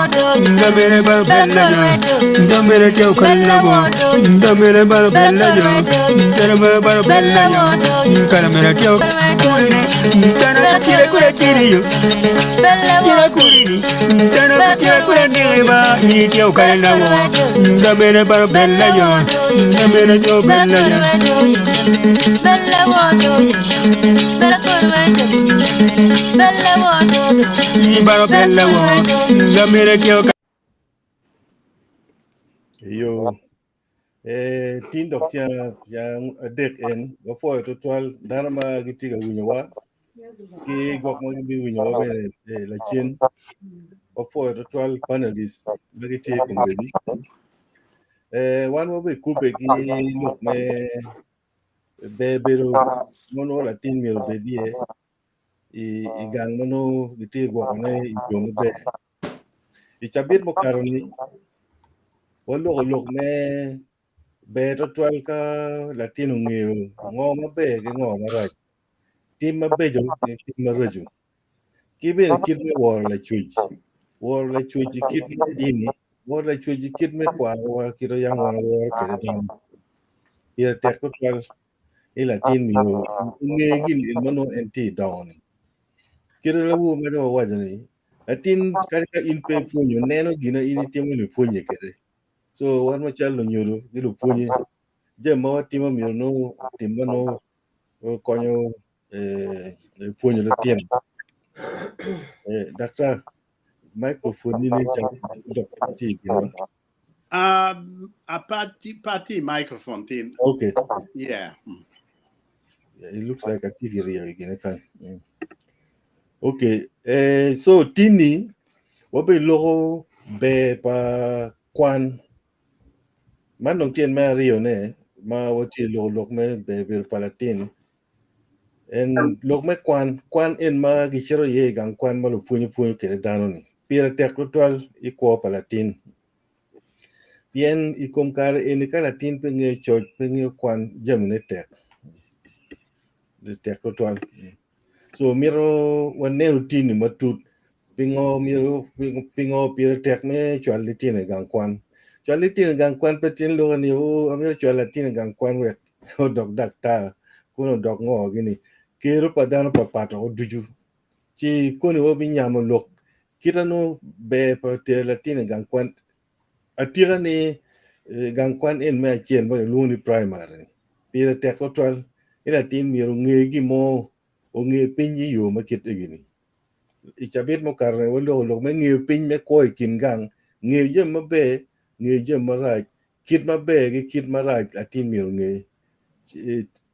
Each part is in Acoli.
Ndamere baro bella jo. Ndamere teo kala bo. Ndamere baro bella jo. Ndamere baro bella jo. Kalamera teo kurini. Ndana kira kura chiri yo. Kira kurini. Ndana kira kura neba. Ni teo kala bo. Ndamere baro bella jo. Ndamere teo bella jo. Iyo, eh, tin dok ceng adek en, wapwoyo tutwal dano ma gitye ka winyowa ki gwok ma gibiwinyowa bene eh, lacen. Wapwoyo tutwal panelist ma gitye i kombeddi. Eh, wan wabikubbe ki lok me ber bedo ma nongo latin myero obed iye i gang ma nongo gitye ka gwokone i yo maber. I cabit mukato-ni waloko lok me ber twatwal ka latin ongeyo ngo maber ki ngo marac, tim mabeco ki tim maraco ki bene kit me woro lacwec, woro lacwec i kit me dini, woro lacwec i kit me kwarowa kit ma yam wan waworo kwede dano. Pire tek tutwal ni latin myero onge gin ma nongo en tye ka dongo-ni. Kit ma awobi magi wawaco ni latin kadi ka in pe ipwonyo neno gin ma in itimo-ni pwonye kwede. Co wan macalo lunyodo ki lupwonye jami ma watimo myero nongo otim ma nongo konyo pwonyo lutino. Daktar microphone ni nen calo dok tye i kinwa. Apati microphone tin. Okay. Yeah. It looks like atye ki ryeyo i kine kany. Mm. Okay. Eh, so tini wabiloko ber pa kwan. Man dong tyen me aryone ma watye loko lok me ber bedo pa latin. En lok me kwan, kwan en ma gicito iye i gang kwan ma lupwonye pwonyo kwede dano-ni. Pire tek tutwal i kwo pa latin. Pien i kom kare eni ka latin pe ngeyo coc pe ngeyo kwan jamine tek tek tutwal so mito wanenu tini matut pingo myero pingo pire tek me cwalo litino i gang kwan cwalo litino i gang kwan pe tyen loko ni oo amito cwalo latin i gang kwan wek odok daktar kono odok ngo gini kero pa dano papat woko ducu ci koni wabinyamo lok Kit ma nongo ber pa tero latin i gang kwan atika ni gang kwan en me acel ma kilwongo ni primary pire tek tutwal ni latin myero onge gin mo onge piny i yo ma kit egi-ni. I cabit mukato-ni waloko lok me ngeyo piny me kwo i kin gang, ngeyo jami maber, ngeyo jami marac, kit maber ki kit marac latin myero onge.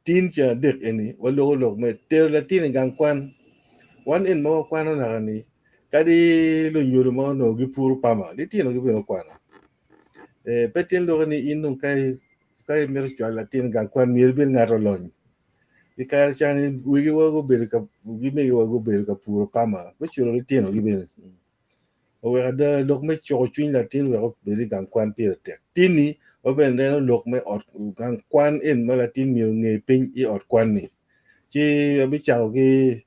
Tin ceng adek eni waloko lok me tero latin i gang kwan. Wan en ma wakwano naka ni kadi lunyodo ma onongo gipuro pama litino gibino kwano. Pe tyen loko ni in dong ka imito cwalo latin i gang kwan myero ibed ngat olony. I kare cani wegiwa gubedo ka ki megiwa gubedo ka puro pama guculo litinogi bene. Oweko ada lok me cuko cwiny latin wek obed i gang kwan pire tek. Tini wabene neno lok me ot gang kwan en ma latin myero onge piny i ot kwan-ni. Ci abicako ki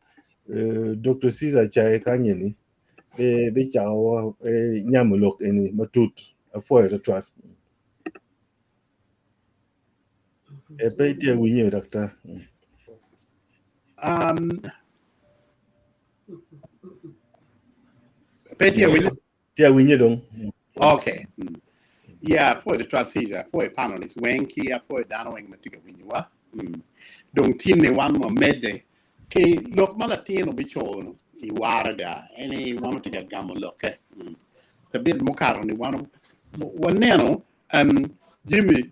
Dr. Caesar Acaye kany eni bicako nyamo lok eni matut. Apwoyo tutwal. Pe itye awinyo daktar. Pe tye winyo? Tye awinye dong. Okay. Mm. Yeah, apwoyo tutwal Caesar, apwoyo panelists weng ki apwoyo dano weng ma tye ka winyowa. Mm. Dong tinni wan wamedde ki lok ma latin obicono i waraga eni wan watye ka gamo lokke. Mm. Cabit mukato ni wan waneno um, jami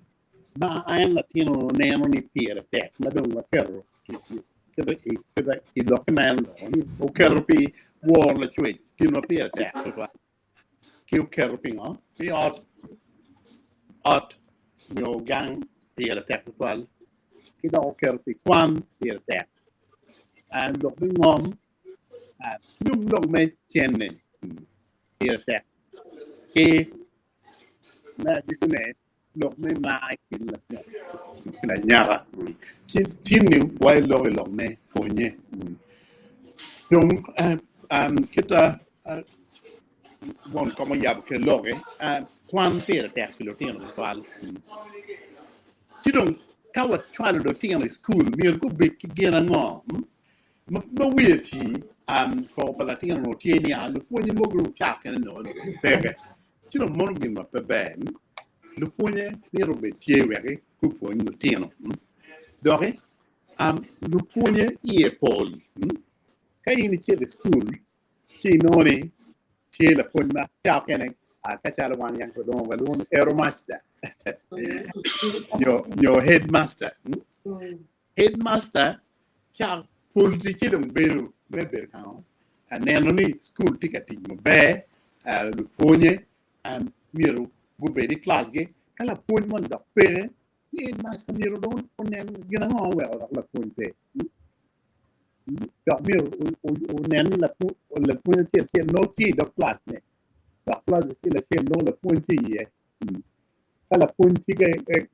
ma en latin onongo neno ni pire tek ma dong waketo i lokke ma en oloko ni oketo pi woro lacwec gin ma pire tek tutwal ki oketo pingo pi ot ot nyo gang pire tek tutwal ki dok oketo pi kwan pire tek lok me ngom ki dong lok me cente pire tek ki me agikine lok me mar i kin laco ki lanyaka. Ci tin-ni wa iloko i lok me pwonye. Dong kita won kom oyabo kwede lokke, kwan pire tek pi lutino tutwal. Ci dong ka wacwalo lutino i cukul myero gubed ki gin ango? Ma wiye ti, koko pa latin onongo tye ni lupwonye mogo dong cawa kene nongo peke. Ci dong mono gin ma pe ber. Lupwonye myero obed tye wek gupwony lutino. Doki lupwonye iye pol. Ka in icito i cukul ci inongo ni tye lapwony ma cawa kene ka calo wan yang walwongo walwongo ni headmaster nyo headmaster. Headmaster ca pol ticce dong bedo me bedo ka neno ni cukul tye ka tic maber, lupwonye myero gubed i kilacgi ka lapwony moni dok peke ni headmaster myero dong onen gin ango oweko dok lapwony pe. Dok myero onen ni lapwony acel acel nongo tye i dog kilacne dok kilac acel acel nongo lapwony tye iye. Ka lapwony tye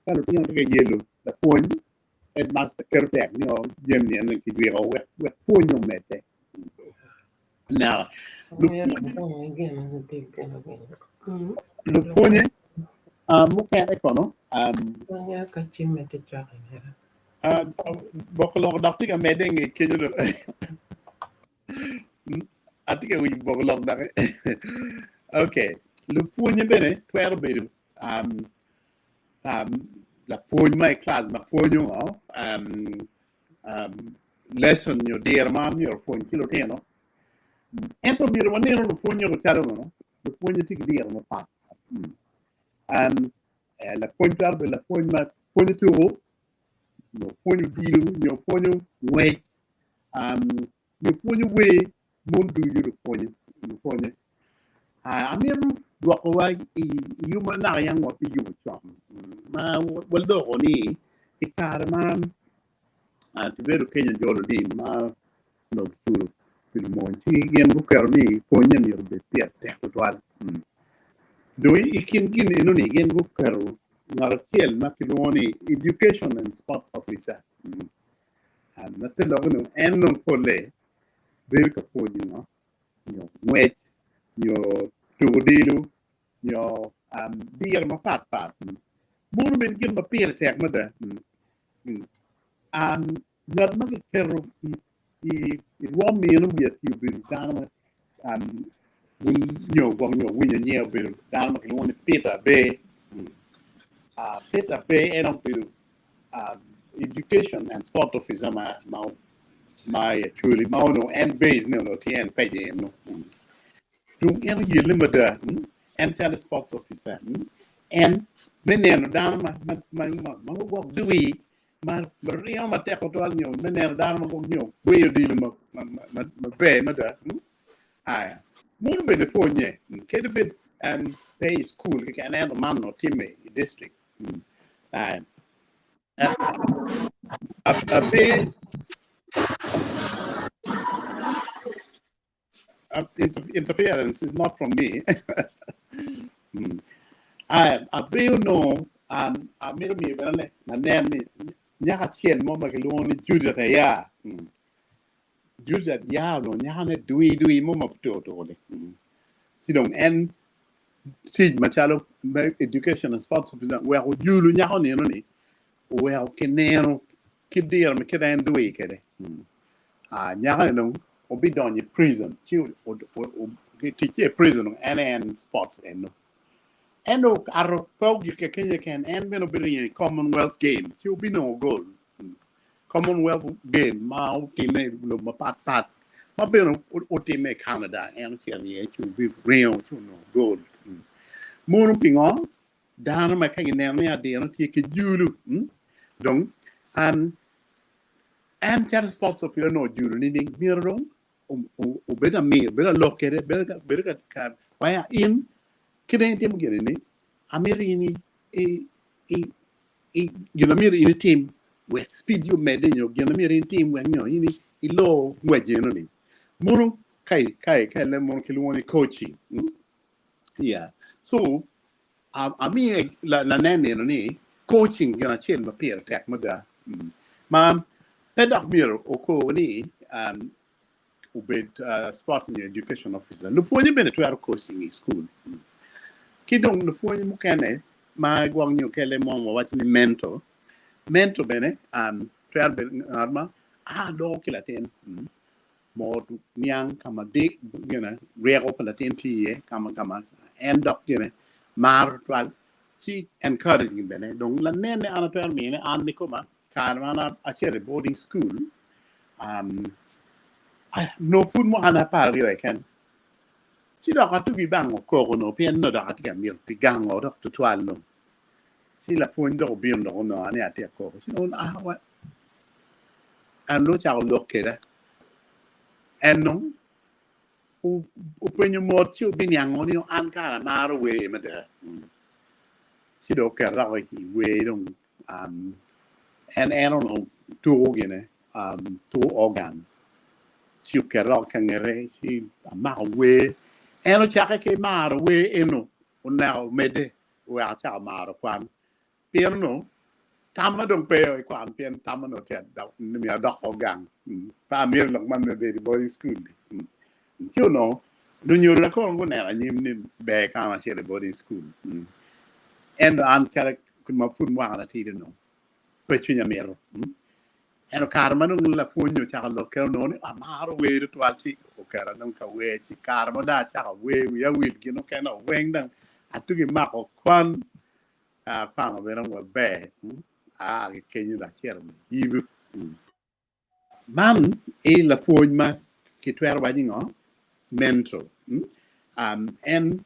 ka lutino tye ka yelo lapwony, headmaster keto tek ni jami eni kijwiko wek pwony omedde. Now, lupwonye mukene kono boko lok dok tye ka medde i nge kenyo dong. Atye ka winyo boko lok doki. Okay, lupwonye bene twero bedo lapwony ma i kilac ma pwonyo lesson nyo diro ma myero opwony ki lutino. Ento myero waneno lupwonye calo ngo? Lupwonye tye ki diro mapat pat. Lapwony twero bedo lapwony ma pwonyo tuko nyo pwonyo odilo nyo pwonyo ngwec nyo pwonyo wer mon ducu lupwonye lupwonye. Amito dwokowa i yub ma naka yam wabiyubo con ma waloko ni i kare ma kibedo kenyo jolo lim ma onongo kiculo pi lumony ci gin guketo ni pwonye myero obed pire tek tutwal. Dong i kin gin enoni gin guketo ngat acel ma kilwongo ni education and sports officer ma te lokke ni en dong polle bedo ka pwonyo ngo nyo ngwec nyo tuko odilo nyo diro mapat pat. Mono obedo gin ma pire tek mada. Ngat ma kiketo i rwom meno wiye atir obedo dano ma nyo gwok nyo winyo nyinge obedo dano ma kilwongo ni Peter Aber. Peter Aber en obedo education and sport officer ma ma i Acholi ma onongo en base ne onongo tye en peco eno. Dong en oyelle mada, en calo sports officer en me neno dano ma ma ma ma gwok dwi ma ringo matek tutwal nyo me neno dano ma gwok nyo gweyo odilo maber mada. Aya, mono bene pwonye kadi bed pe i cukul keken ento man onongo timme i district. Aya, abe interference is not from me. Aya, abe onongo amito miyo bene lanen ni nyako acel mo ma kilwongo ni Judith Aya. Judith Aya onongo nyakone dwi dwi mo ma pe tuko tuko-ni. Ci dong en tic macalo me education and sports officer weko ojulu nyako nino-ni oweko kineno ki diro me kit en dwi kwede. Nyako-ni dong obidonyo i prison ci ticce i prison dong en aye en sports eno. Ento okato pe ogik kenyo keken en bene obiringo i Commonwealth Game ci obinongo gold. Commonwealth Game ma otimme i lobo mapat pat ma bene otimme i Canada en ocito iye ci obiringo ci onongo gold. Mono pingo? Dano ma ka gineno ni adino tye ki julu dong an en calo sports officer onongo ojulo nining myero dong obed amir obed alok kwede bedo ka waya in kit ma in itimo gin eni amito in i gin ma myero in itim wek speed-di omedde nyo gin ma myero in itim wek nyo in ilo ngwec eno-ni mono ka i leb mono kilwongo ni coaching yeah so Amiyo lanen nino ni coaching gin acel ma pire tek mada ma pe dok myero okor ni obed sports nyo education officer. Lupwonye bene twero coaching i school. Ki dong lupwony mukene ma gwok nyo kele mo wawaco ni mentor, mentor bene um, twero bedo ngat ma a loko ki latin mo niang ka ma di gine ryeko pa latin tye iye ka ma ka ma en dok gine maro twal ci encouraging bene dong lanen ni an atwero mine an ni koma kare ma an acito i boarding school um, nongo pud mwaka na 12 keken ci dok atugi bango koko no pien nongo dok atye ka mito pi gango dok tutwal no ci lapwony dok obino dok ononga ni atye ka koko ci dong ah wa en dong ocako lok kweda en dong openyo mot ci obiniango ni an kara amaro wer mada ci dong oketo dok i wer dong en en onongo tuko gine tuko organ ci oketo dok ka ngete ci amako wer en ocake ki maro wer eno oneko omedde oweko acako maro kwan pien onongo tamma dong pe i kwan pien tamma onongo tye ni myero adok o gang pe amito lok man me bedo i boarding school ni ci onongo lunyodona kono guneno anyim ni ber ka an acito i boarding school ento an calo ma pud mwakana tidi onongo pe cwinya mito ento kare ma dong lapwony ocako lok kene onongo ni amaro wer tutwal ci oketa dong ka wer ci kare ma dong acako wer wiya wil gin mukene weng dong atugi mako kwan akwano bene maber aa ki kenyo dong acito Nayibu. Man i lapwony ma kitwero waco ni ngo? Mentor. En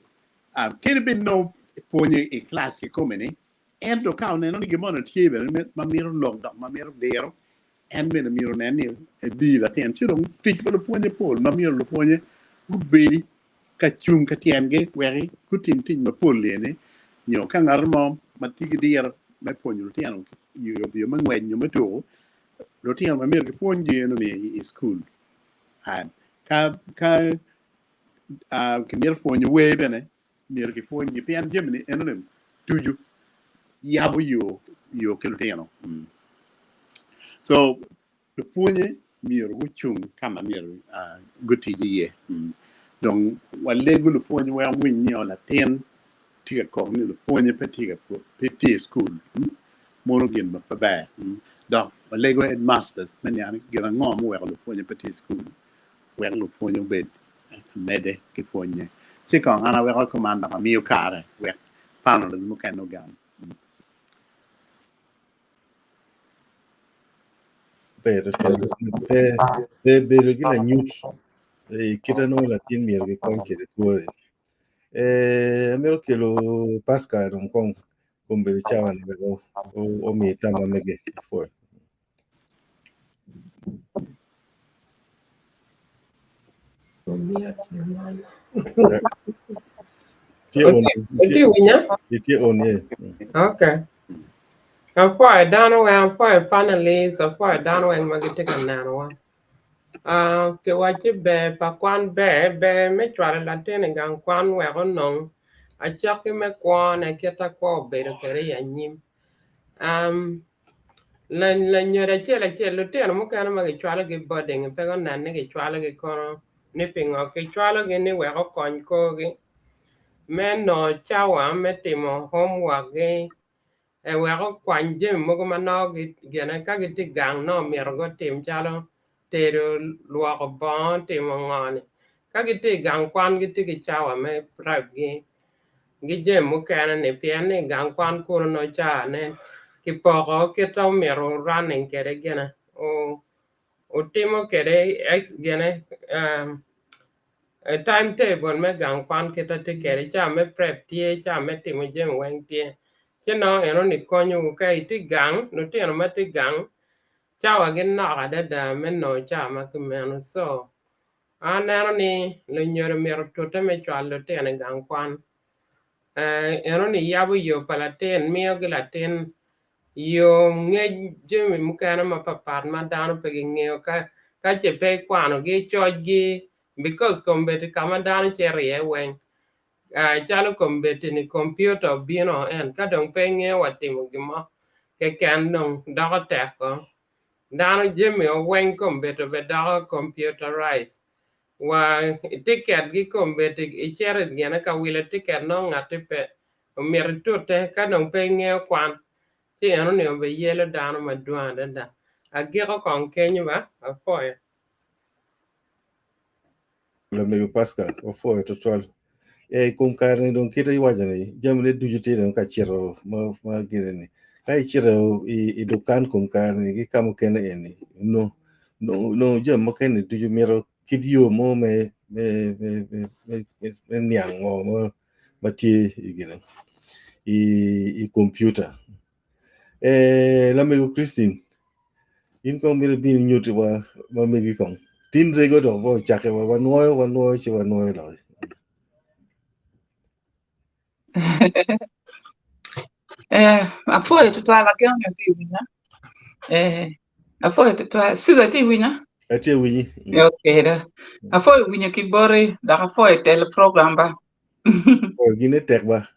kadi bed nongo pwonye i class kikome ni ento ka oneno ni gin moni tye bene ma mito lok dok ma mito diro en bene myero onen ni edi latin ci dong tic pa lupwonye pol ma myero lupwonye gubedi ka cung ka tyengi wek gutim tic mapol eni nyo ka ngat mo ma tye ki diro me pwonyo lutino yo me ngwec nyo me tuko lutino ma myero gipwonygi eno-ni i cukul ka ka kimito pwonyo wer bene myero kipwonygi pien jami-ni eno-ni ducu yabo yo yo ki lutino so lupwonye myero gucung ka ma myero gutic iye dong walego lupwonye wek owiny ni latin tye ka kok ni lupwonye pe tye i cukul mono gin ma pe ber dok walego headmasters me niang ni gin ango muweko lupwonye pe tye i cukul wek lupwonye obed ka medde ki pwonye ci kong an aweko kuman dok amiyo kare wek panelists mukene ogam. Ber tutwal pe pe bedo ki lanyut i kite nongo latin myero gikony kwede kore. Eh, amito kelo Pascal dong kong kombeddi cawa ni wek omi tam ma mege. Apwoyo. Tye on, Itye winya? itye on ye. Okay. Apwoyo dano weng, apwoyo panelists, apwoyo dano weng ma gitye ka nenowa. Ah, kiwacci ber pa kwan ber, ber me cwalo latin i gang kwan wek onong acakki me kwone kit ma kwo obedo kwede i anyim. Um, Lanyodo acel acel lutino mukene ma gicwalogi i boarding pe gunen ni gicwalogi kono ni pingo kicwalogi ni wek okony korgi me nongo cawa me timo homework gi wek okwany jami mogo ma nongo gine ka gitye gang nongo myero gutim calo tedo, lwoko bongo, timo ngo ni ka gitye i gang kwan gitye ki cawa me prep gi gi jami mukene ni pien ni gang kwan kunu nongo cawa ne kipoko kit ma omyero running kwede gine otimo kwede gine time table me gang kwan kit ma tye kwede cawa me prep tye cawa me timo jami weng tye ci nongo eno ni konyowu ka itye gang lutino ma tye gang cawa gi nok adada me nongo cawa ma kumeno so Aneno ni lunyodo myero otute me cwalo lutino i gang kwan. Eno ni yabo yo pa latin miyo ki latin yo ngec jami mukene mapapat ma dano pe gingeyo ka ce pe ikwanogi icocgi because kombeddi ka ma dano cito iye weng calo kombeddi-ni kompiuta obino en ka dong pe ingeyo wa timo gin mo keken dong doko tek ko. Dano jami weng kombeddi bene doko computerized. Wa tiket gi kombeddi icito i gine ka wilo tiket nongo ngatti pe omito itute ka dong pe ingeyo kwan ci enoni obiyelo dano madwong adada. Agiko kong kenyo ba, apwoyo. Lamego Pascal, wapwoyo twatwal. Eh, i kom kare-ni dong kit ma iwaco ni jamine ducu tye dong ka cito ma, ma gine-ni. Ka icito i, i dukan kom kare-ni ki ka mukene eni, nongo nongo nongo jami mukene ducu mito kit yo mo me me me me me, me, me niang ngo mo ma tye i gine i, i kompiuta. Eh, lamego Christine, in kong myero ibin inyutiwa ma megi kong. Tin rego dok bo ocake wa wanwoyo wanwoyo ci wanwoyo doki. Eh, apwoyo tutwal ageno ni atye winya. Eh, apwoyo tutwal. Susan atye winya? Atye winyi. Mm. Okay da. Apwoyo winyo ki boti dok apwoyo telo program ba. Oh, gine tek ba.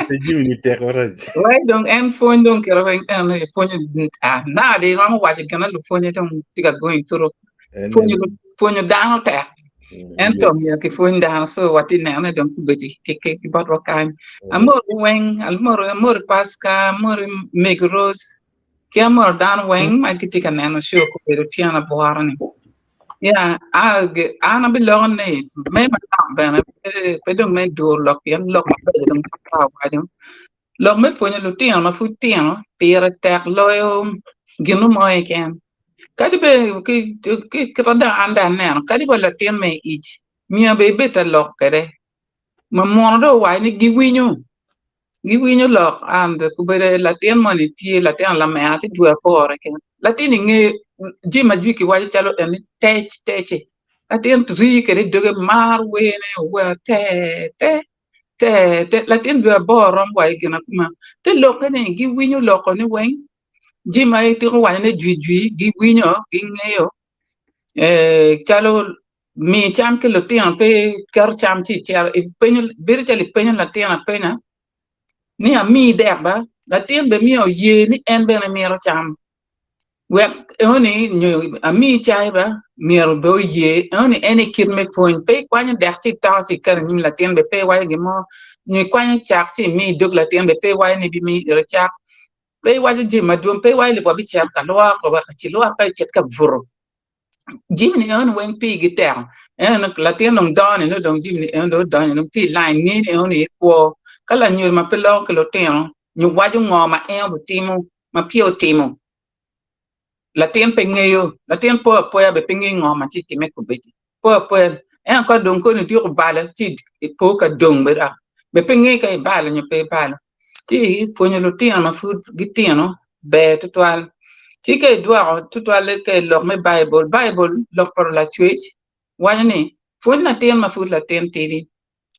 Pe jimi ni tek marac. Wai dong en pwony dong kiro weng en aye pwonyo ah, nadi romo waco gin ma lupwonye dong tye ka going through. En Pwonyo en pwonyo dano tek. mm, Ento yo. myero kipwony dano so watye nene dong kubedi ki ki ki botwa kany. Mm. Amoro weng, amoro amoro Pasca, amoro Meg Rose, ki amoro dano weng ma gitye ka neno show kubedo tyen abworo ni. Ya, an abiloko ni me manok bene pe dong me duro lok pien lok mabeco dong pe awaco. Lok me pwonyo lutino ma pud tino pire tek loyo gin mo keken. Kadi bed kit ma dong an dong aneno kadi wa latin me ic myero bene ibed ka lok kwede ma muno dong owaco ni giwinyo giwinyo lok and obedo latin moni tye latin lamera tye dwe aboro keken latin-ni ngeyo jami ma jwi kiwaco calo eni tec tecci latin rii kwede i doge maro wene owero te te te te latin dwe aboro romo wa i gin ma te lokke ni giwinyo loko ni weng jami ma itiko wacone jwijwi giwinyo gingeyo calo Mi cam ki lutino pe iketo cam ci icito ipenyo bedo calo ipenyo latin apenya ni amii dek ba latin bene myero oye ni en bene mito cam wek enoni nyo amii cai ba myero bene oye enoni en aye kit me pwony pe ikwanyo dek ci itoko ci iketo inyim latin bene pe iwaco gin mo nyo ikwanyo cak ci imiyo idog latin bene pe iwaco ni ibimiyo ite cak pe iwaco jami madwong pe iwaco ni wabicito ka lwok wek cilwok ka icit ka buto. Jami ni eno weng pigi tek eno latin dong dongo ni nongo dong jami ni eno dong odonyo dong tye i line nge ni eno ni kwo ka lanyodo ma pe loko ki lutino nyo waco ngo ma en obitimo ma peya otimo latin pe ngeyo latin po apoya bene pe ngeyo ngo ma tye ka timme kobedi po apoya ento ka dong koni ityeko balo ci ipo ka dong bene dok bene pe ngeyo ka ibalo nyo pe ibalo. Ci pwonyo lutino ma pud gitino ber tutwal. Ci ka idwoko tutwalle ka i lok me Baibul, Baibul lok pa Lacwec waco ni, Pwony latin ma pud latin tidi,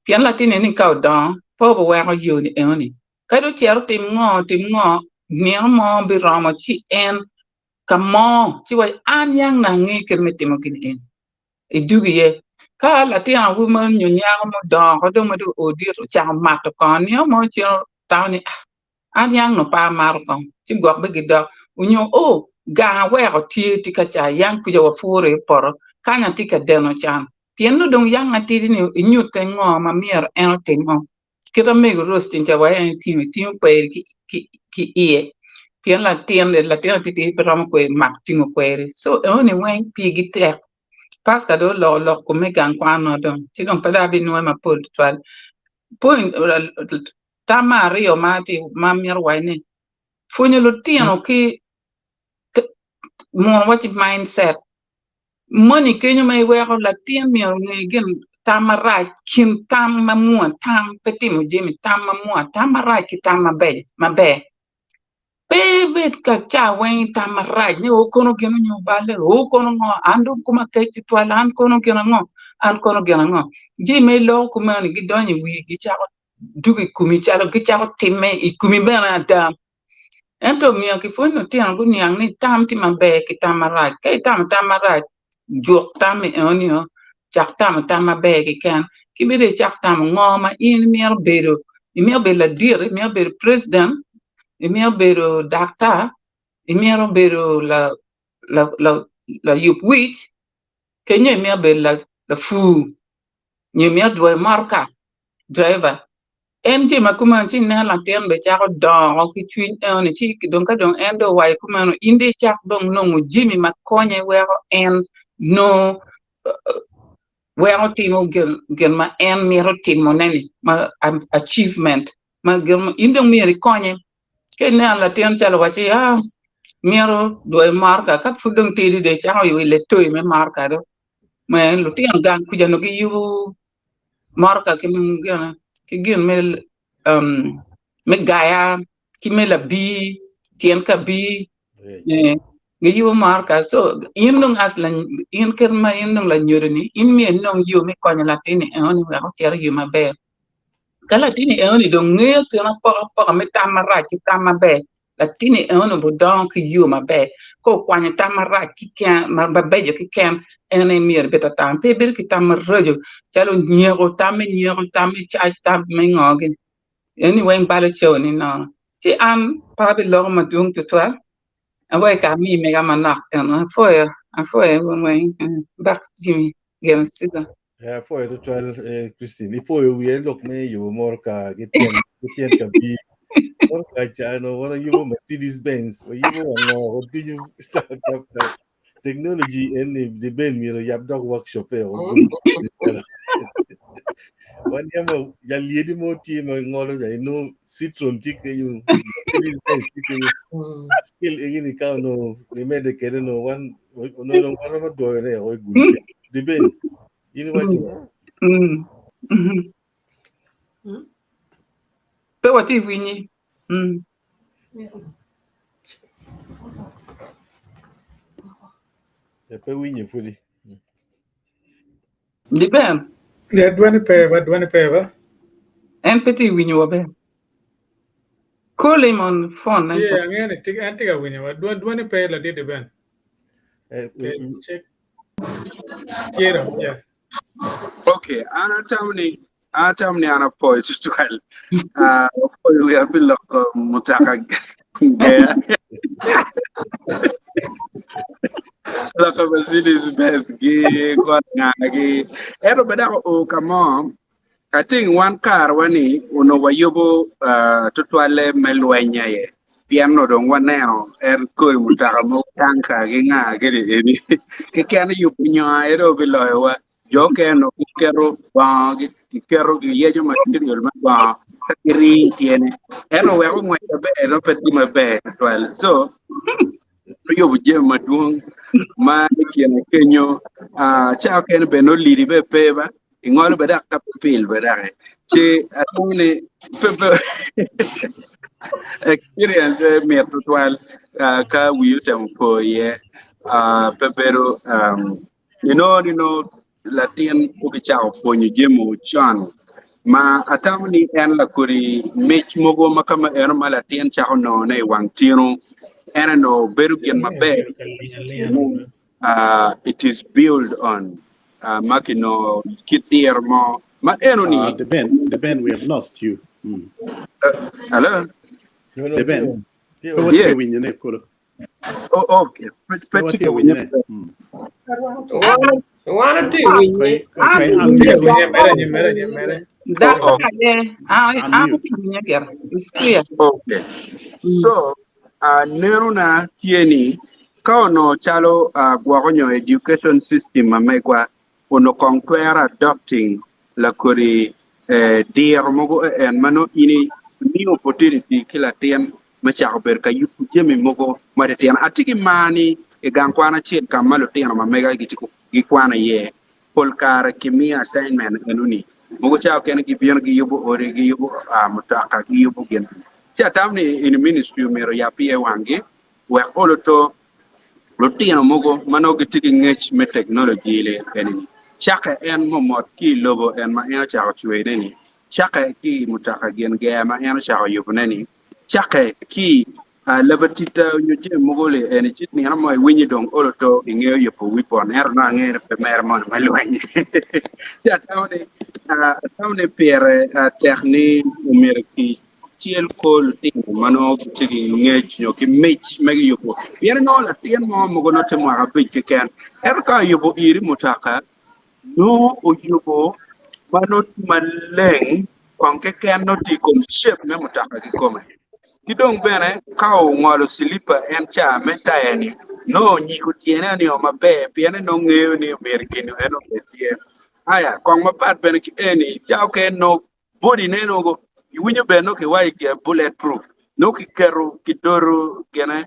pien latin eni ka odongo pe obiweko yoni enoni. Kadi ocito otim ngo otim ngo, nino mo biromo ci en ka mo ci waco an yang nongo angeyo kit me timo gin eni. idug iye. Ka latin awobi mo nyo nyako mudongo oko dong ma dong oo dit ocako mato kongo nino mo cen otamo ni ah an yang nongo pe amato kongo ci gwok bene gidok onyo o gang aweko tye tye ka ca yang kuca wapuro iye poto kany atye ka deno can pien nongo dong yang atidi-ni inyute ngo ma myero en otimmo. Kit amego Rose ca wa en etingo etingo kweri ki iye pien latin latin atitidi pe romo kwe mako tingo kweri so enoni weng pigi tek Pasca dong oloko lok kome i gang kwan o dong ci dong pe dong abinwoyo mapol tutwal point tam me aryo ma atye ma amito waco ni pwonyo lutino ki muno waci mindset Moni kenyo ma iweko latin myero onge gin tam marac kin tam ma mwa tam pe timo jami tam ma mwa tam marac ki tam mabeco maber. Pe ibed ka ca weng i tam marac ni o kono gin onyo oballe o kono ngo an dong koma kec tutwal an kono gin ango an kono gin ango. Jami ma iloko kumeno ni gidonyo i wii gicako dugo i komi calo gicako timme i komi bene ada. Ento myero kipwony lutino guniang ni tam tye maber ki tam marac. Ka itamo tam marac, juk tammi enonio, cak tamo tam maber keken. Ki bene icak tamo ngo ma in imito bedo. Imito bedo ladit, imito bedo president, imito bedo daktar, imito bedo layub wic, kenyo imito bedo. lapur nyo mito dwoyo motoka driver en jami ma kumeno ci ineno latin bene cako dongo ki cwiny enoni ci dong ka dong en dong owaco kumeno in dong icak dong nongo jami ma konye weko en nongo weko timo gin ma en mito timone ni ma achievement ma in dong myero ikonye ka ineno latin calo owaci aa myero dwoyo motoka ka pud dong tidi dong icako wilo toyi me motoka dong lutino gang kuca nongo giyubo motoka ki gin me gaya ki me labir tyen kabir giyubo motoka so in dong as in kit ma in dong lanyodo ni in myero inong yo me konyo latinni enoni wek ocit i yo maber ka latinni enoni dong ngeyo gin apokapoka me tam marac ki tam maber Latinni enoni obidongo ki yo maber. Ka okwanyo tam marac keken, mabeco keken, en aye myero ebed ka tam. Pe ebedo ki tam maraco calo nyeko, tam me nyeko, tam me cac, tam me ngo gini. Eni weng balo cawani nono. Ci an pe abiloko madwong tutwal, awek ami mega manok eno. Apwoyo, apwoyo wun weng. Bak Jimmy gin Caesar. Eh, apwoyo tutwal eh, Christine. Ipoyo wiye lok me yubo motoka ki tyen ki tyen ka bi. Motoka cano wan oyubo Mercedes Benz, oyubo wango ducu. Technology en ni di ben myero yab dok workshop e Wan yamo jalyedi mo tye ma ngolo ja ino Citroen tye kenyo, Mercedes Benz tye kenyo. Skill egini ka ono imede kede no wan ono dong waromo dwoyo ne o igulu. Di ben in iwaco Mm. Mhm. Pe watye i winyi. Mm. E pe winye pudi. Di ben. Yeah, dwani pe ba, dwani pe ba. En pe tye i winyo wa ben. Call him on phone. Yeah, angeyo ni en tye ka winyo wa. Dwani pe ladit di ben. Okay, check. Tye dong, yeah. Okay, an atamo ni an atamo ni an apoyo tutwal. Ah, apoyo wiya pi loko mutoka geya. Loko Mercedes Benz gi got ngagi. Ento bene dok oo ka mo I think wan karwa ni onongo wayubo tutwalle me lweny aye pien onongo dong waneno en kodi mutoka mogo tanka ki nga gini eni keken yubo nyo aye dong biloyowa jo okene onongo giketo bongo giketo giyeco material me bongo ka girii i tyene ento wek ongwec maber nongo pe tye maber tutwal so oyubo jami madwong ma i kine kenyo ca okene bene nongo lidi bene pe ba ingolo bene dok ka pe pil bene doki ci atamo ni pe pe experience mit tutwal ah, ka wi otemo po iye ah, pe bedo um, inongo ni nongo latin okicako pwonyo jami con ma atamo ni en lakodi mic mogo ma kama eno ma latin cako nongone i wang tino en onongo bedo gin maber uh, it is built on uh, ma kinongo kit diro mo ma eno ni Uh, the Ben, the Ben, we have lost you. Hello? No, no, The Ben. tye Pe on. watye Yeah. ka winyone kulu. Oh, okay. Pe Pe pe watye tye ka ka winye winyone. maber. Wan tye winye. Koi, koi, An koi winye Tye unmute. winye, mere anyim, mere anyim, mere. Dako Oh, aye. An an Unmute. winye gira. It's clear. okay. So, neno na tye ni ka onongo calo gwoko nyo education system ma megwa onongo kong twero adopting lakodi diro mogo en ma nongo in imiyo opportunity ki latin me cako bedo ka yubo jami mogo matitino. Atye ki mar ni i gang kwan acel ka ma lutino ma mega gikwano iye pol kare kimiyo assignment enoni mogo ca okene gibino giyubo odi giyubo mutoka giyubo gin ci atamo ni in ministry omyero oyab iye wanggi wek olo to lutino mogo ma nongo gitye ki ngec me technology li eni cake en momot ki i lobo en ma en ocako cweyone ni cake ki i mutoka gin ger ma en ocako yubone ni cake ki labatita nyo jami mogo li eni ci nino mo iwinyo dong olo to ingeyo yubo weapon ento nongo angeyo ni pe mere moni me lweny ci atamo ni atamo ni pire tek ni omyero ki cel kor lutino ma nongo gitye ki ngec nyo ki mic me giyubo pien nongo latin mo mogo nongo tye mwaka 5 keken ento ka oyubo iri mutoka. Nongo oyubo ma nongo tye maleng kong keken nongo tye i kom shape me mutoka kikome. Ki dong bene ka ongolo cilipa en ca me taya-ni nongo onyiko tyene nio maber pien en nongo ngeyo ni myero gin en obed tye. Aya kong mapat bene ki eni ca okene nongo body ne nongo iwinyo bene nongo kiwaco ki bullet proof nongo kiketo kidoto gine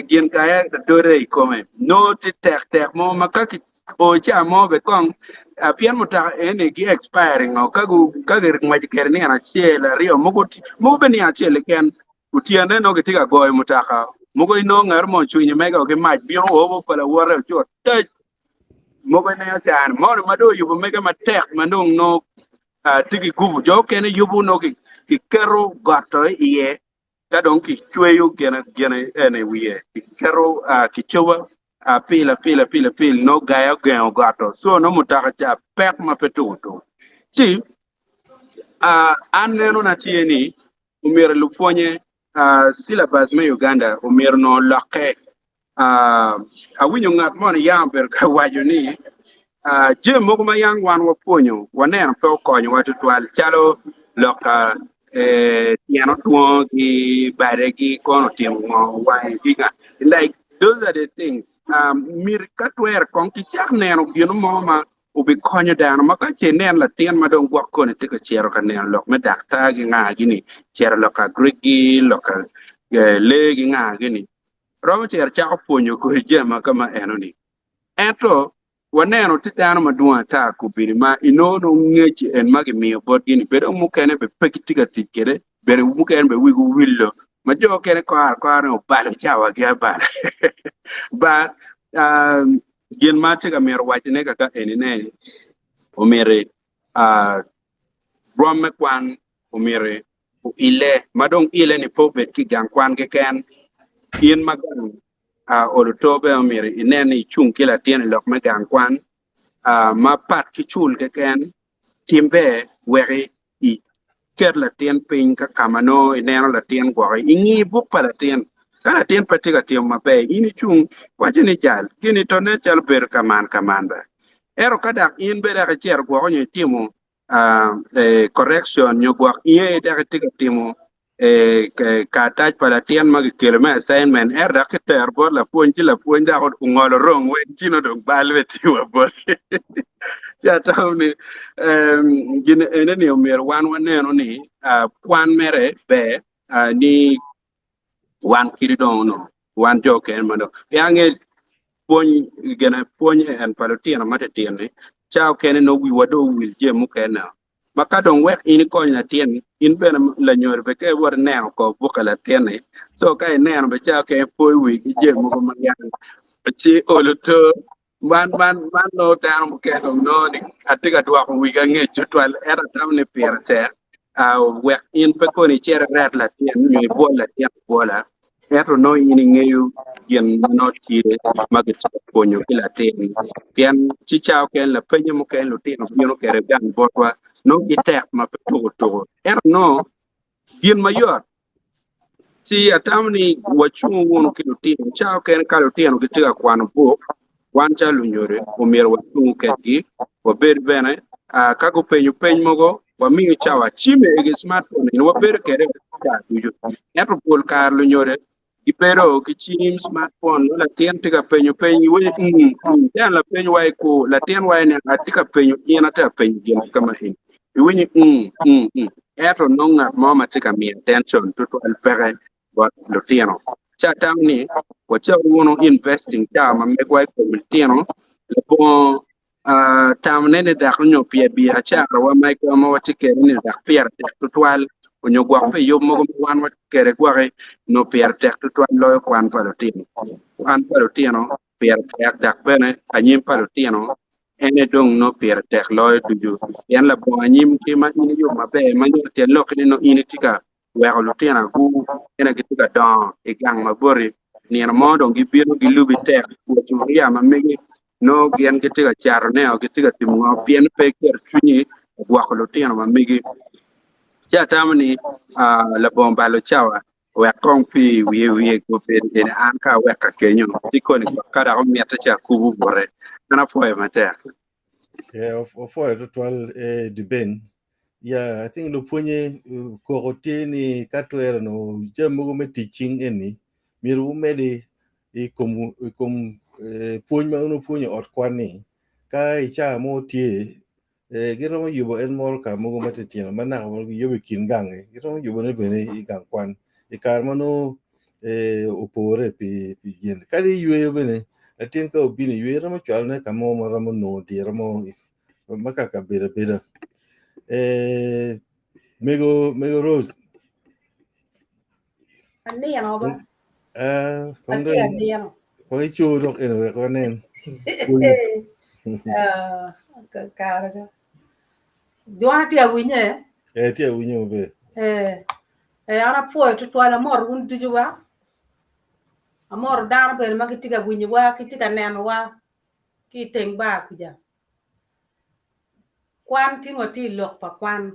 gin kaya adode i kome nongo tye tek tek mo ma ka ki o ca mo be kong pien mutoka eni gi expiring o ka ka gingweco kwede nino acel aryo mogo mogo bene nino acel keken otyene nongo gitye ka goyo mutoka mogo inongo ngat mo ocwinyo mege ki mac bino obo pa lawote ci otac mogo ineno cani moni ma dong oyubo mege matek ma dong nongo tye ki gubu jo okene yubo nongo kiketo goto iye Ka dong kicweyo gine eni i wiye, kiketo kicoba apil apil apil apil nongo gaya ogengo goto so nongo mutoka ca pek ma pe tuko tuko. Ci an nenona tye ni omyero lupwonye syllabus me Uganda omyero onongo olokke. Awinyo ngat moni yam obedo ka waco ni jami mogo ma yam wan wapwonyo waneno pe okonyowa tutwal calo lok tyen otwongo ki bade ki kono otimo ngo wange ki nga like those are the things myero ka twere kong kicak neno gin mo ma obikonyo dano ma ka ce inen latin ma dong gwok koni tye ka cito ka neno lok me daktar ki nga gini cito lok ka Greek gi lok ka lee ki nga gini romo cito cako pwonyo kodi jami ma kama enoni ento waneno tye dano madwong ata kobedi ma inongo nongo ngec en ma gimiyo botgi ni bedo mukene bene pe gitye ka tic kwede bene mukene bene wigi owilo ma jo mukene kore akora ni obalo cawagi abala but gin ma atye ka mito wacone kaka eni ne omyero rwom me kwan omyero oile ma dong ile ni pe obed ki i gang kwan keken in ma gang olo to bene omyero inen ni icung ki latin i lok me gang kwan ma pat ki cul keken tim ber wek iket latin piny ka ka ma nongo ineno latin gwoki ingi buk pa latin ka latin pe tye ka timo maber in icung iwaco ni jal gini to nen calo bedo ka man ka man ba ento ka dok in bene dok icito gwoko nyo itimo correction nyo gwok in aye dok itye ka timo karatac pa latin ma kikelo me assignment ento dok kitero bot lapwony ci lapwony dok ongolo rong weng ci nongo dong bal bene tye wa bote ci atamo ni gin ene ni omyero wan waneno ni kwan mere ber ni wan kadi dong onongo wan jo okene ma dong pien ange pwony gine pwony en pa lutino matitino-ni ca okene nongo wiwa dong owil jami mukene ma ka dong wek in ikony latin in bene lanyodo bene ka iwoto ineno kor bukke latin-ni so ka ineno bene ca okene poyo wi ki jami mogo ma yam ci olo to Man, man, man nongo dano mukene dong nongo ni atye ka dwoko wiga ngec tutwal, ento atamo ni pire tek ah, wek in pe koni icit iret latin nyo ibwol latin abwola, ento nongo in ingeyo gin ma nongo tye ma gitye ka pwonyo ki latin. Pien ci ca okene lapenye mukene lutino bino kwede gang botwa nongo gitek ma pe tuko tuko, ento nongo gin mayot Ci atamo ni wacung wunu ki lutino. Ca okene ka lutino gitye ka kwano buk, wan calo lunyodo omyero wacung kedgi, wabed bene ka gupenyo peny mogo wamiyo cawa. Cim egi smartphone eni wabedo kwede ca ducu. Ento pol kare lunyodo gibedo ki cim smartphone nongo latin tye ka penyo peny iwinyo mm mm tyen lapeny wa ikur latin waco ni atye ka penyo in atye ka penyo gin ka ma eni iwinyo mm mm mm ento nongo ngat mo ma tye ka miyo attention tutwal peke bot lutino ci atamo ni wacak wunu investing cawa ma megwa i kom lutino labongo tamone ni dok onyo pi biacarawa megwa ma watye kwede ni dok pire tek tutwal onyo gwok pi yub mogo ma wan watye kwede gwoki nongo pire tek tutwal loyo kwan pa lutino. Kwan pa lutino pire tek dok bene anyim pa lutino ene dong nongo pire tek loyo ducu pien labongo anyim ki ma in iyubo maber ma nyuto tyen lokki ni nongo in itye ka weko lutino agu ene gitye ka dongo i gang ma boti nino mo dong gibino gilubi tek cupuria ma megi nongo gin gitye ka catone o gitye ka timo ngo pien pe iketo cwinyi i gwoko lutino ma megi. Ci atamo ni labongo balo cawa wek kong pi wiye wiye gubed eni an ka awek ka kenyo ci koni gwok ka dok omitte ci akubo bute. An apwoyo matek. Yeah, opwoyo tutwal eh, Diben. Yeah, I think lupwonye koko tye ni ka twero no jami mogo me tic cing eni myero wumedi i kom i kom eh, pwony ma un wupwonyo i ot kwan ni ka i caa mo tye eh, giromo yubo en moro ka mogo matitino ma naka mogo giyubo i kin gangi giromo yubone bene i gang kwan i kare ma nongo eh, opore pi pi gin kadi yweyo bene latin ka obino i yweyo romo cwalone ka mo ma romo nongo diro mo ma kaka bedo abeda eh, mego mego Rose Anino ba? eh, kong Atye dong anino. kong ico dok eno wek wanen Ah, kare ga. Dwana tye awinye. eh, tye awinyo maber Eh, eh, an apwoyo tutwal amoro wun ducu wa. Amoro dano bene ma gitye ka winyowa, gitye ka nenowa ki i teng bar kuca. Kwan tin watye i lok pa kwan.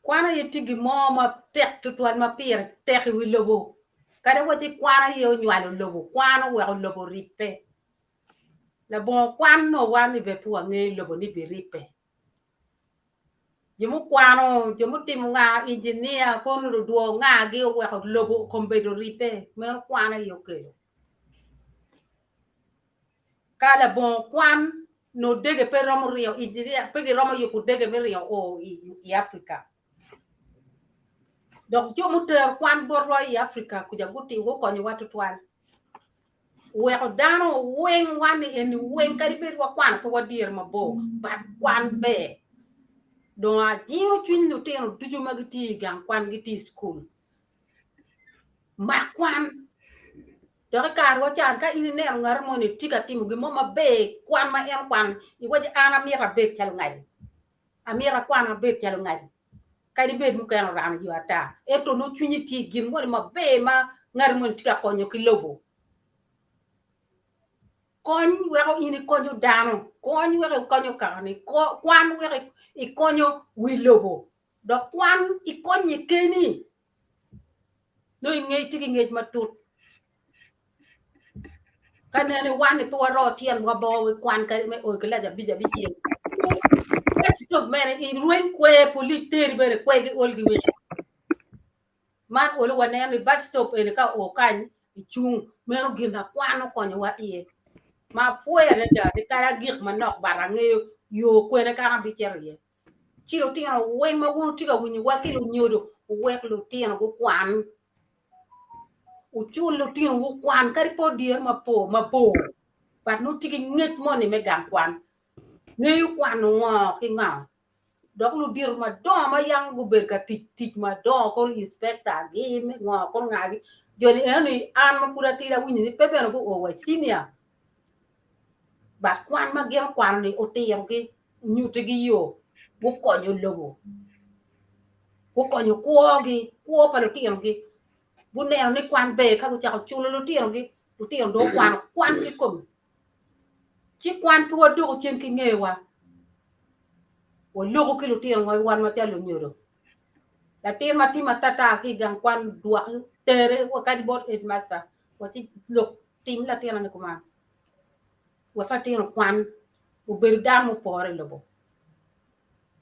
Kwan aye tye gin mo ma tek tutwal ma pire tek i wi lobo kadi waci kwan aye onywalo lobo kwan oweko lobo oribbe labongo kwan nongo wan ni bene pe wangeyo lobo ni biribbe jo mukwano jo mutimo nga injinia kono ludwo ngagi oweko lobo kombeddi oribbe meno kwan aye okelo. Ka labongo kwan nongo dege pe romo ringo engineer pe giromo yubo dege me ringo o i Africa. Dok jo mutero kwan botwa i Africa kuca guti gukonyowa tutwal. Weko dano weng wan ni eni weng kadi bed wakwano pe wadyere mabor but kwan ber. Dong ajingo cwiny lutino ducu ma gitye i gang kwan gitye i cukul. Mak kwan. Dok i karewa can, ka in ineno ngat moni tye ka timo gin mo maber i kwan ma en okwano, iwaci, 'An amito abed calo ngaci. Amito akwan abed calo ngaci. Kadi bed mukene orano yo ata, ento nongo cwinyi tye i gin moni maber ma ngat moni tye ka konyo ki lobo. Kony weko in ikonyo dano, kony weko ikonyo kakani, kwan weko ikonyo wi lobo, dok kwan ikonye keni. Nongo ingec tye ki ngec matut. Ka nene wan ni pe waro tyenwa bo i kwan kadi me o i kilaci abic abicel. Stop mere irweny kwer polic teri bene kwer gi ol gi wiki. Man olo waneno ni bus stop eni ka o kany icung meno gin na kwan okonyowa iye. Ma apwoyo adada ni kadi agik manok but angeyo yo kwene ka an abicito iye. Ci lutino weng ma wun wutye ka winyowa ki lunyodo wuwek lutino gukwan. Wucul lutino gukwan kadi pe odyere mapol mabor but nongo tye ki ngec moni me gang kwan. Ngeyo kwano ngo ki ngo. Dok ludito madongo ma yang gubedo ka tic tic madongo kono inspector gi me ngo kono nga gi joni eno ni an ma pud atidi awinyo ni pe bene guo wa i senior but kwan ma gin okwano ni otirogi onyutigi yo, gukonyo lobo, gukonyo kwogi, kwo pa lutinogi, guneno ni kwan ber ka gucako culo lutinogi, lutino dong okwano kwan kikome. Ci kwan pe wadoko cen ki ngewa, waloko ki lutinowa wan macalo lunyodo. Latin ma timo atata ki i gang kwan dwaki tere wa kadi bot headmaster wa ci lok tim latina ni kuman. Wek latin okwan obedo dano mupore i lobo.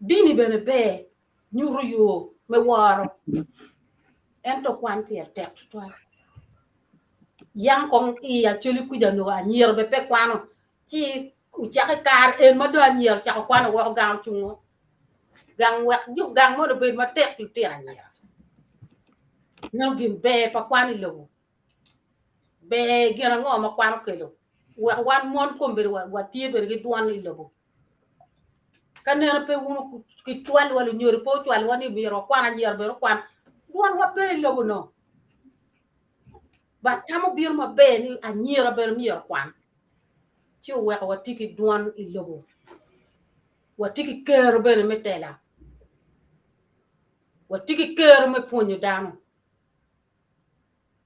Dini bene ber nyuto yo me woro, ento kwan pire tek tutwal. Yang kong i Acholi kuca onongo anyira bene pe kwano, ci ocako i kare en ma dong anyira ocako kwano weko gang ocungo. Gang wek jo gang mono obed matek pi lutino anyira. Meno gin ber pa kwan i lobo. Ber gin ango ma kwan okelo? Wek wan mon kombeddi watye bene ki dwon i lobo. Ka nene pe wun kicwalwa lunyodo pe ocwalwa ni myero wakwan anyira bene okwan, dwonwa pe i lobo no. But tam obino maber ni anyira bene myero okwan. Ci oweko watye ki dwon i lobo. Watye ki kero bene me tela. Watye ki kero me pwonyo dano.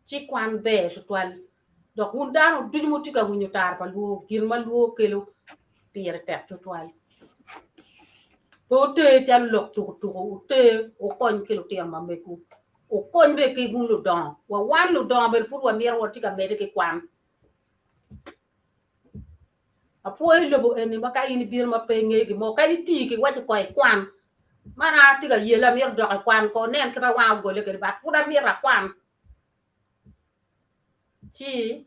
Ci kwan ber tutwal dok wun dano ducu ma wutye ka winyo tara pa lwor gin ma lwor kelo pire tek tutwal. Pe wuter calo lok tukutuku, wuter wukony ki lutino ma megwu, wukony bene ki wun ludongo. Wa wan ludongo bene pud wamito watye ka medde ki kwan. Apwoyo lobo eni ma ka in ibino ma pe ingeyo gin mo, kadi iti ki waci ko ikwan. Man an atye ka yele amito dok i kwan ko nen kit ma wanga ogole kwede but pud amito akwan. Ci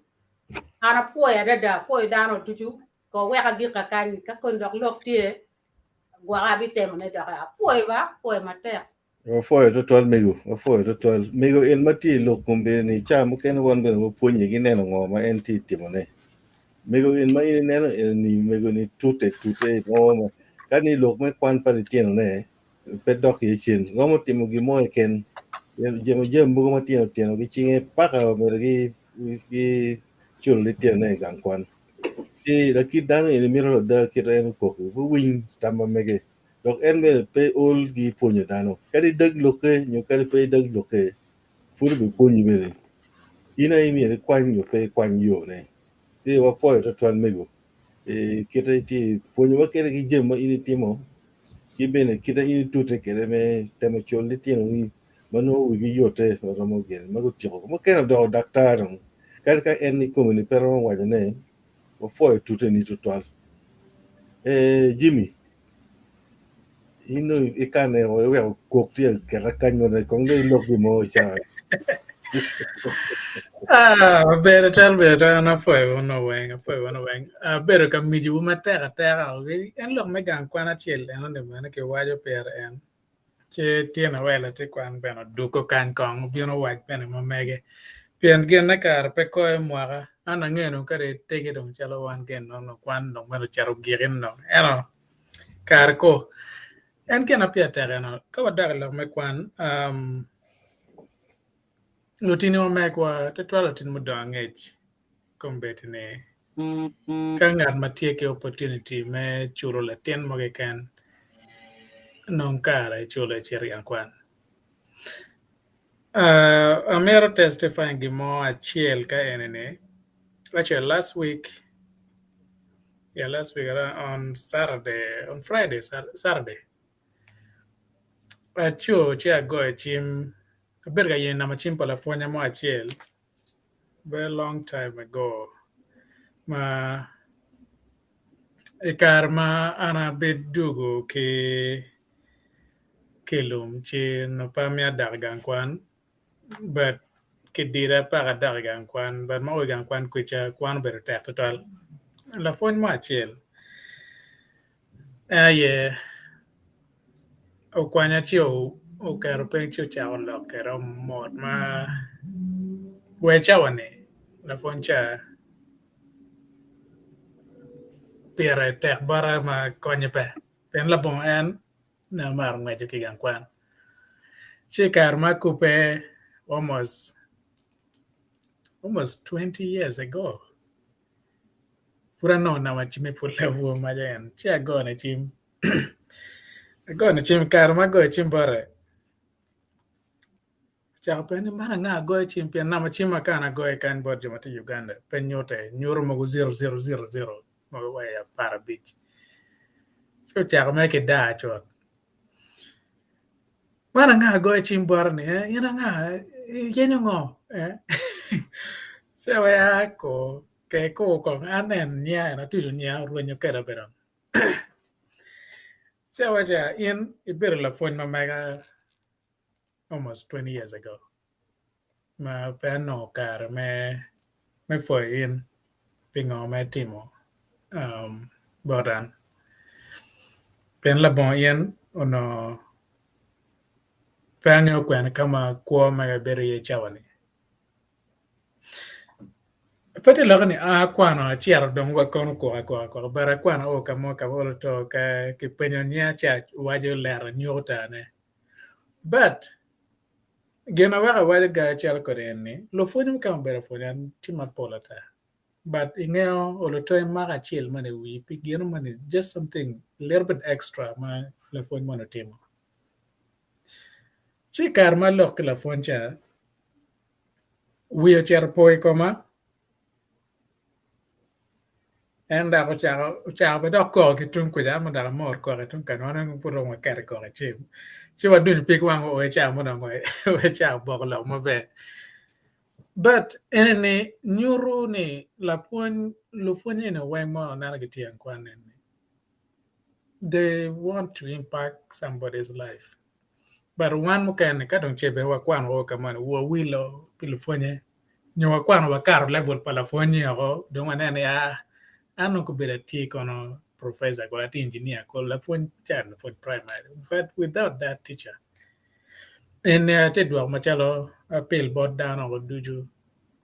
an apwoyo adada, apwoyo dano ducu ko wek agik kakany ka koni dok lok tye gwaka abitemone doki. Apwoyo ba, apwoyo matek. Wapwoyo twatwal mego, wapwoyo twatwal. Mego en ma tye i lok kombeddi ni ca mukene wan bene wapwonye ki neno ngo ma en tye timone. Mego en ma in ineno eni ni mego ni tute tute mo ma ka ni lok me kwan pa litino ne pe dok iye cen romo timo gin mo keken jemo jami mogo matino tino ki cinge paka omyero gi gi culo litino ne i gang kwan. Ci lakit dano eni mito ada kite en okoki wuwiny tam ma mege. Dok en bene pe ol gi pwonyo dano. Kadi idag lokke nyo kadi pe idag lokke, pud obipwonyi bene. In aye myero ikwany nyo pe ikwany yone. Ci wapwoyo twatwal mego i kite itye pwonyowa kwede ki jami ma in itimo ki bene kite in itute kwede me temo culo litinoni ma nongo wigi yotte ma romo gin ma gutyeko. Mukene odoko daktar dong kadi ka en ikome-ni pe romo wacone wapwoyo tuteni tutwal. Ee Jimmy, in dong ikane o iweko kok tye aketa kany ma kong dong ilok gin mo i cawa. Ah, bedo cal bedo cal an apwoyo wun weng, apwoyo wun weng. Abedo ka mijowu matek ateka. En lok me gang kwan acel enoni bene kiwaco pire en. Ci tyen awel latin kwan bene odwogo kany kong obino owac bene ma mege pien gine kare pe koyo mwaka an angeno kadi tegi dong calo wan gin nongo kwan dong mere ocito ogiki dong ento kare ko en gin ma pire tek eno ka wadok i lok me kwan lutini ma megwa tutwal lutini mudongo angec kombeddi ni Ka ngat ma tye ki opportunity me culo latin mo keken nong kare icule icit i gang kwan. Amito testifying gin mo acel ka eni ni actually last week yeah last week on Saturday on Friday Saturday aco ci agoyo cim abedo ka yenyo namba cim pa lapwonya mo acel very long time ago ma i kare ma an abidwogo ki ki i lum ci onongo pe amito dok i gang kwan but kidida paka adok i gang kwan but ma oo i gang kwan kwica kwan obedo tek tutwal. Lapwony mo acel en aye okwanya ci oketo piny ci ocako lok kweda mot ma wa i cawa-ni lapwony ca pire tek bota ma konye pe pien labongo en ne amaro ngweco ki i gang kwan ci i kare ma akubbe almost 20 years ago Pud anongo namba cimme pud labwor maca en ci agone cim agone cim kare ma agoyo cim bote ocako penyo ni man anga agoyo cim pien namba cim ma kana agoyo kany bot jo ma tye i Uganda pe nyute nyuto mogo zero zero zero zero mogo wa i aparabic ci ocako mere ki daa cut man anga agoyo cim bote ni in anga iyenyo ngo ci awaco aa ko Ke kur kong anen nyinga en atuco nyinga orwenyo keda bedo ci awaco in ibedo lapwony ma mega almost 20 years ago ma pe anongo kare me me pwoyo in pi ngo ma itimo bot an pien labongo in onongo pe angeyo kwene ka ma kwo mega bedo iye cawa-ni. Pe tye lok ni akwano acito dong wa kono koko akoka akoka but akwano o ka mo ka olo to ka kipenyo nyinga ci awaco lera nyuko tane but gin ma weko awaco ga calo kodi eni lupwony mukene obedo pwonya tye mapol ata but ingeyo olo to imako acel moni i wii pi gino moni just something a little bit extra ma lapwony moni otimo ci i kare ma alok ki lapwony ca Wiye ocito opo i koma, en dok ocako ocako bene dok koko ki tung kuca an dok amor koko ki tung kany wan weng pud dong waketo koko i cim ci wadonyo pig wang oo i cawa mo dong wacako boko lok maber. But eni nyuto ni lapwony lupwonye eni weng ma waneno gitye i kwan eni they want to impact somebody's life but wan mukene ka dong ce bene wakwano woko ka moni wawilo pi lupwonye nyo wakwano wakato level pa lapwony-nyi woko dong waneno ni aa an dong kobedo atye kono professor kono atye engineer kono lapwony ca lapwony primary but without that teacher Eni atye dwoko macalo apil bot dano ducu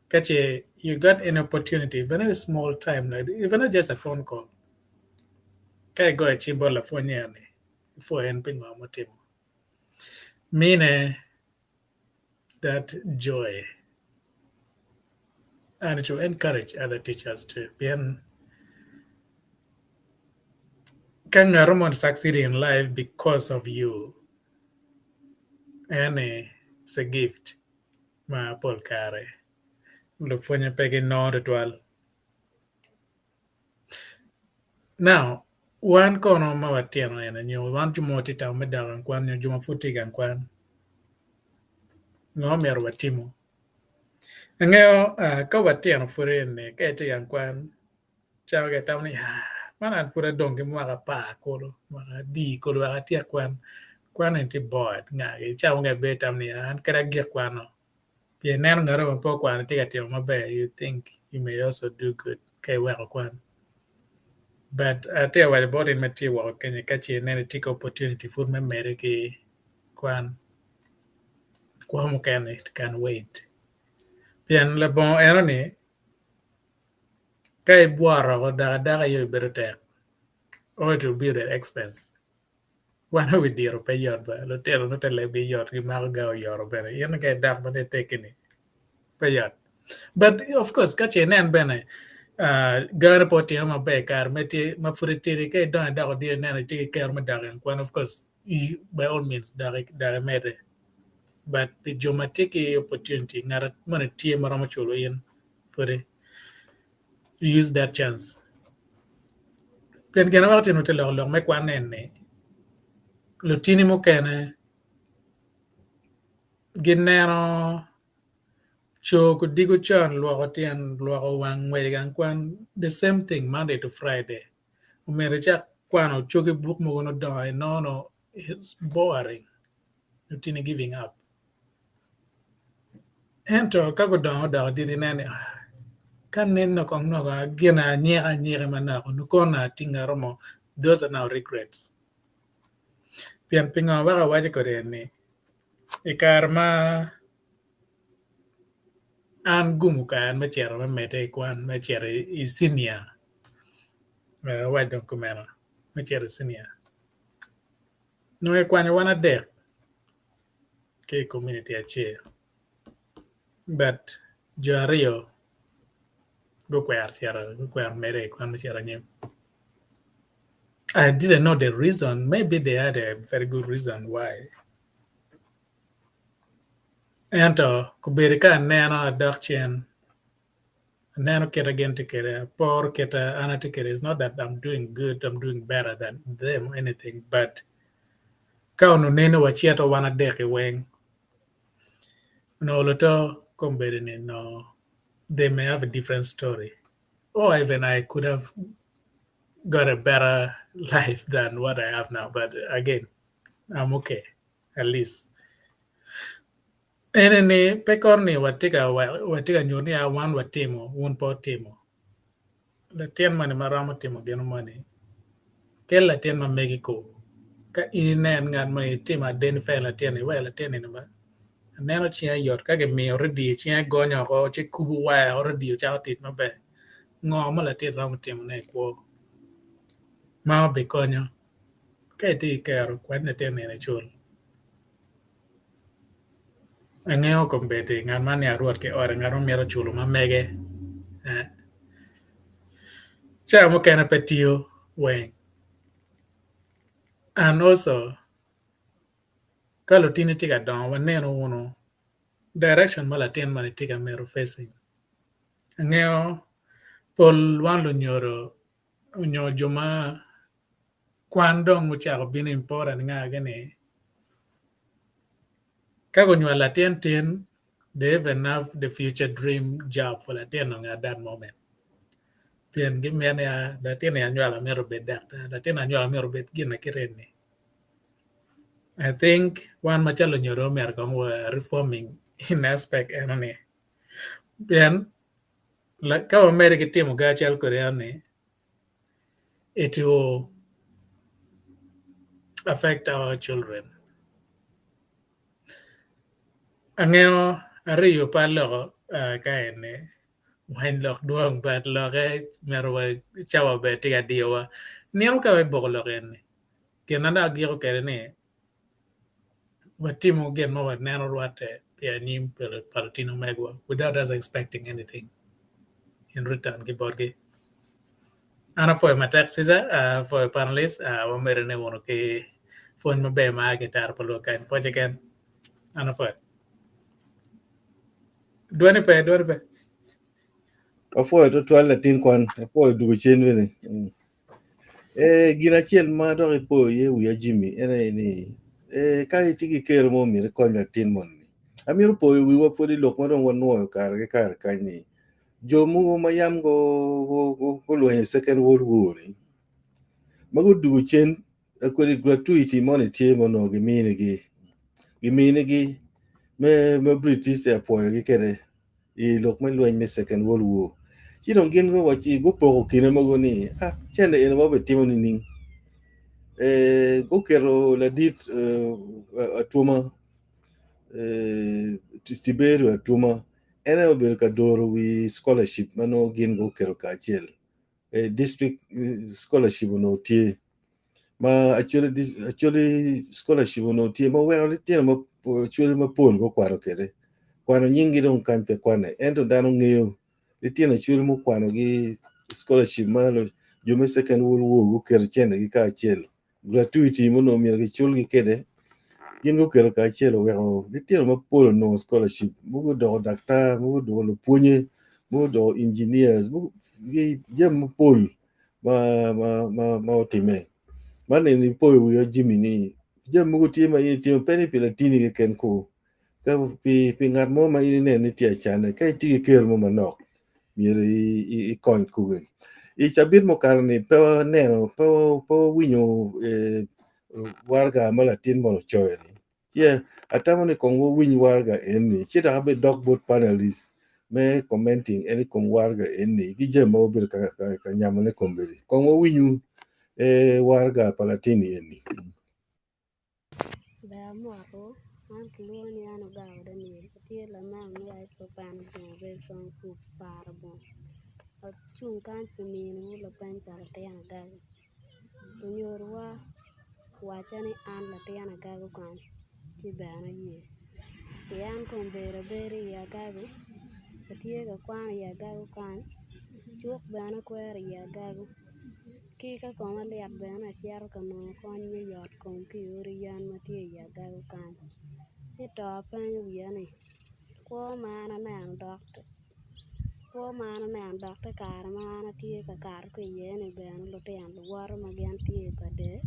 ka ce you got any opportunity even a small time like even not just a phone call ka igoyo cim bot lapwony eni ipwoyo en pi ngo mutimo mine that joy and to encourage other teachers too pien ka ngat mo succeed in life because of you Eni it's a gift ma pol kare lupwonye pe ginongo tutwal. Now wan kono ma watino eni nyo wan jo ma watye ka tamo me dok i gang kwan nyo jo ma pud tye i gang kwan ngo myero watimo? Angeyo ka watino pud eni ka itye i gang kwan Calo ka itamo ni aa man an pud adong ki mwaka apar kulu mwaka adi kulu wek atyek kwan, kwan eni tye bored ngagi cawa mukene ibedo itamo ni an kadi agik kwano pien ineno ngat ma pe okwano tye ka timo maber you think you may also do good ka iweko kwan but atye ka waco bot in ma itye woko kenyo ka ce ineno itye ki opportunity pud me mede ki kwan, kwo mukene can wait pien labongo enoni Ka ibworo woko dok adaka aye obedo tek or it will be at expense. Wan wi diro pe yot ba lutino nongo te lebgi yot gimako ga oyoro bene in ka idok ma itekki-ni pe yot. But of course ka ce inen bene gane pe otime maber i kare ma pud itidi ka idongo idoko dit ineno itye ki kero me dok i kwan of course by all means dok imedde but pi jo ma tye ki opportunity ngat moni tye ma romo culo in pwodi use that chance pien gin weko tino te loko lok me kwan eni lutini mukene gineno co kudiko con lwoko tyen lwoko wang ngwec i gang kwan the same thing Monday to Friday omyero icak kwano cogi buk mogo nongo dongo inongo ni it's boring lutini giving up. Ento ka gudongo odoko dit gineno ni ka neno kong nongo gin anyeka anyeka manok onongo kono atye ngat mo those are now regrets pien pingo weko awaco kwede ni i kare ma an gumo kare me cito me medde i kwan me cito i cinia wek awac dong kumeno me cito i cinia nongo kikwanyo wan adek ki i komuniti acel but jo aryo gukwero cito gukwero medde i kwan me cito anyim I didn't know the reason maybe they had a very good reason why ento kobedo ka aneno adok cen aneno kite gin tye kwede aporo kite an atye kwede it's not that I'm doing good I'm doing better than them or anything but ka onongo neno wacito wan adek-ki weng onongo luto kombeddi ni no they may have a different story or even I could have got a better life than what I have now but again I'm okay at least. Ene ni pe kono ni watye ka watye ka nyuto ni a wan watimo wun pe wutimo. Latin moni ma romo timo gin moni kel latin ma megi ko ka in inen ngat moni itimo identify latin ni iweko latin eni ba aneno cinge yot ka kimiyo radio cinge gonyo oko ci kubo waya radio cako tic maber ngo ma latin romo timone i kwo ma obikonyo ka itye ki kero kwany latin eni icul. Angeyo kombeddi ngat man ni arwot ki ode ngat ma mito culo ma mege ca mukene pe tiyo weng and also ka lutini tye ka dongo wanenu wunu direction ma latin moni tye ka mito facing angeyo pol wan lunyodo nyo jo ma Kwan dong ocako bino important nga gini ka gunywalo latin tin They even have the future dream job for latin at that moment. Pien gimito ni latin ni anywalo myero obed daktar, latin anywalo myero obed gin ma kite ni. I think wan macalo lunyodo myero kong wa reforming in aspect eno ni. Pien ka wamedde ki timo ga cal kodi eno ni it will affect our children. Angeyo ariyo pe aloko ka eni wany lok dwong but loke myero wa cawa bene tye ka diyowa. Nino ka iboko lok eni gin na dong agiko kwede ni watimo gin ma waneno rwatte pi anyim pa lutino megwa without us expecting anything in return ki botgi. An apwoyo matek Caesar, apwoyo panelist, wamedo ni wunu ki pwony maber ma a ki i tara pa lwak kany. Pwoc keken. An apwoyo. Dwani pe, dwani pe. Apwoyo twatwal latin kwan, apwoyo dugo cen bene. Eh, gin acel ma dok ipoyo iye wiya Jimmy en aye ni eh, ka itye ki kero mo myero ikony latin moni. Amito poyo wiwa pwod i lok ma dong wanwoyo kare ki kare kany ni jo mogo ma yam gulwenyo i Second World War ni ma gudugo cen kodi gratuity moni tye ma onongo giminigi giminigi me British apwoyogi kwede i lok me lweny me Second World War. Ci dong gin guwacci gupoko kine mogo ni ah cente eni wabitimo nining? Eh, guketo ladit eh, Atwoma eh, Tiberio Atwoma en aye obedo ka doro wi scholarship ma nongo gin guketo kacel. Eh, district scholarship onongo tye ma actually, actually scholarship onongo tye ma weko litino ma actually mapol gukwano kwede. Kwano nyinggi dong kany pe kwane ento dano ngeyo litino actually mukwanogi scholarship ma jo me Second World War guketo centegi kacel gratuity ma onongo myero giculgi kwede gin guketo kacel oweko litino mapol onongo scholarship mogo odoko daktar mogo odoko lupwonye mogo odoko engineers mogo jami mapol ma otimme. Man eni poyo wiya Jimmy ni jami mogo tye ma in itimo pe ni pi latini keken ko ka pi ngat mo ma in ineno ni tye acane ka itye ki kero mo manok myero ikony kome. I cabit mukato ni pe waneno pe wawinyo waraga ma latin moni ocoyo ni ci atamo ni kong wawiny waraga eni ci dok abidok bot panelist me commenting en i kom waraga eni ki jami ma wabedo ka nyamone kombeddi kong wawinyu waraga pa latin eni. Ber amoto, an kilwongo ni an Ogawa Daniel, atye lamego me high school Peno Jang Wilson Group Para Bong. Acung kany pi miniwu lapeny pa latin agaga. Lunyodowa owacca ni an latin agago kany ci bene aye. Pien kombeddi abedo i agago, atye ka kwan i agago kany, cuk bene akwero i agago. Ki ka koma lit bene acito ka nongo kony me yot kom ki i odi yen ma tye i agago kany. Ci to apenyo wiya ni, kwo ma an aneno dok kwo ma an aneno dok te kare ma an atye ka kato ki iye-ni bene lutino luwota ma gin tye i Pader,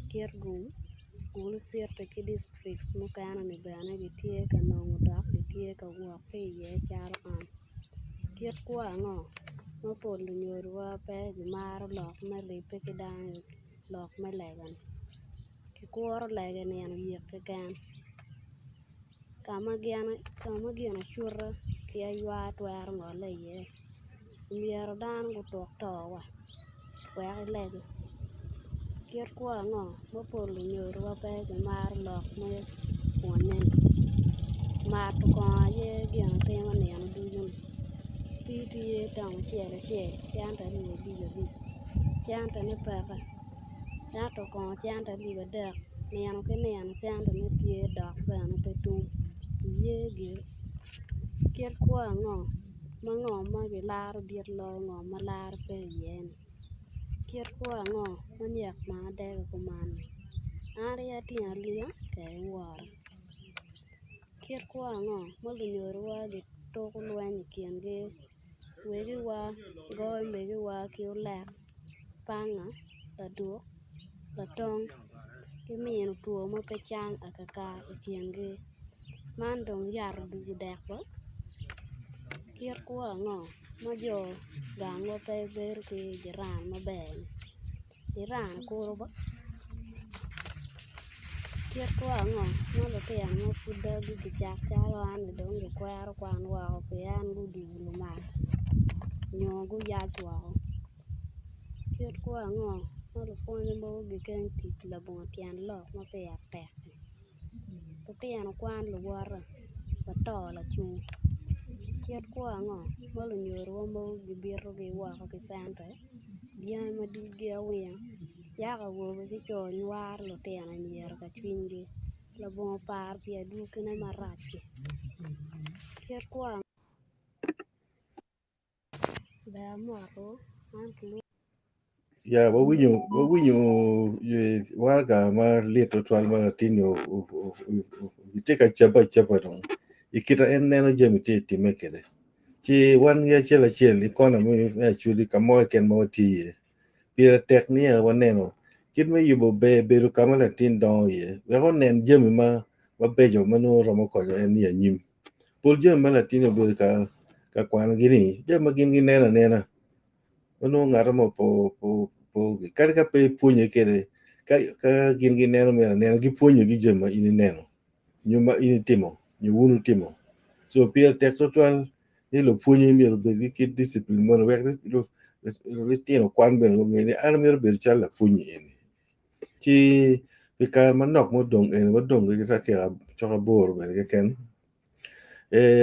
Kitgum, Gulu Citi ki dictrict mukene-ni bene gitye ka nongo dok gitye ka wok ki iye calo an. Kit kwo ango ma pol lunyodowa pe gimaro lok me ribbe ki dano i lok me lega-ni? Gikuro lega i nino yik keken ka ma gin acuta ki aywa twero ngole iye myero dano gutuk to wa wek ilegi. Kit kwo ango ma pol lunyodowa pe gimaro lok me pwonye-ni? Mato kongo aye gin atimo nino ducu-ni pii tye tong acel acel cente alip abic abic centene peke ento kongo cente alip adek nino ki nino centene tye dok bene pe tum iye gire kit kwo ango ma ngo ma gilaro dit loyo ngo ma laro pe iye-ni? Kit kwo ango ma nyek ma adego kuman-ni? An aye atingo alinga kede wora. Kit kwo ango ma lunyodowa gituko lweny i kingi wegiwa goyo megiwa ki olek, panga, laduk, latong ki mino two ma pe cang akaka i kingi. Man dong yat odugo dek ba? Kit kwo ango ma jo gangwa pe bedo ki jiran maber-ni? Jiran kuro ba? Kit kwo ango ma lutino ma pud doggi kicak calo an-ni dong gikwero kwan woko pien gudwogo lumal nyo guyac woko? Kit kwo ango ma lupwonye mogo gikeng tic labongo tyen lok ma pire tek-ki? Lutino kwan luwote wato lacung kit kwo ango ma lunyodowa mogo gibitogi woko ki cente dyangi ma dudgi awinya yako awobe ki co nywaro lutino anyira ka cwinygi labongo paro pi adwogine marac-ci kit kwo ango Ber amoto man kilwongo. Ya wawinyo wawinyo waraga ma lit tutwal ma latin-ni tye ka cabbe acaba dong i kite en neno jami tye ka timme kwede ci wan ki acel acel i kona me acholi ka mo keken ma watye iye pire tek niya waneno kit me yubo ber bedo ka ma latin dongo iye wek onen jami mabeco ma nongo romo konyo en i anyim. Pol jami ma latin obedo ka kwanogi-ni jami ma gin gineno anena ma nongo ngat mo pe kadi ka pe ipwonye kwede ka gin gineno mere anena gipwonyo ki jami ma in ineno nyo ma in itimo nyo wun wutimo co pire tek tutwal ni lupwonye myero obed ki kit dicipline moni wek litino kwan bene gunge ni an amito bedo calo lapwony eni. Ci pi kare manok ma odong eni wadong ki dakika cok aboro bene keken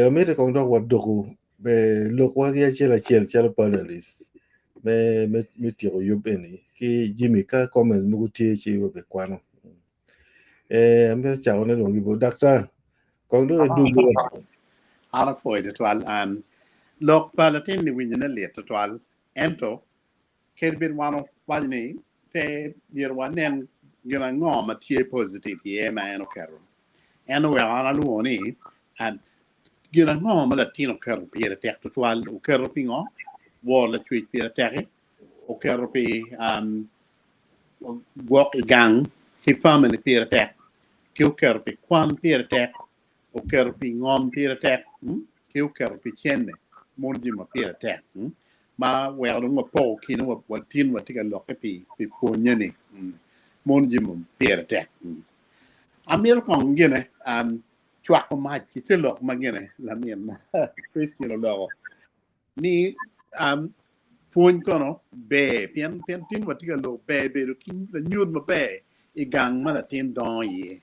amiti kong dok wadoku lokwa ki acel acel calo panelist me tyeko yub eni ki Jimmy ka comments mogo tye ci wabikwano amito cakone dong ki boti daktar kong dong idug An apwoyo tutwal an lok pa latin-ni winyone lit tutwal ento Kadi bed wan wawaco ni pe myero wanen gin ango ma tye positive iye ma en oketo, en oweko an alwongo ni gin ango ma latin oketo pire tek tutwal, oketo pingo woro lacwec pire tek-ki, oketo pi gwok i gang ki family pire tek, ki oketo pi kwan pire tek, oketo pi ngom pire tek, ki oketo pi cente mono jami ma pire tek ma weko dong wapoko kine watin watye ka lokke pi pwonye ni mono jami ma pire tek. Amito kong gine cwako mac i te lok ma gine lamin Christine oloko ni pwony kono ber pien tin watye ka lok ber bedo ki lanyut maber i gang ma latin dongo iye.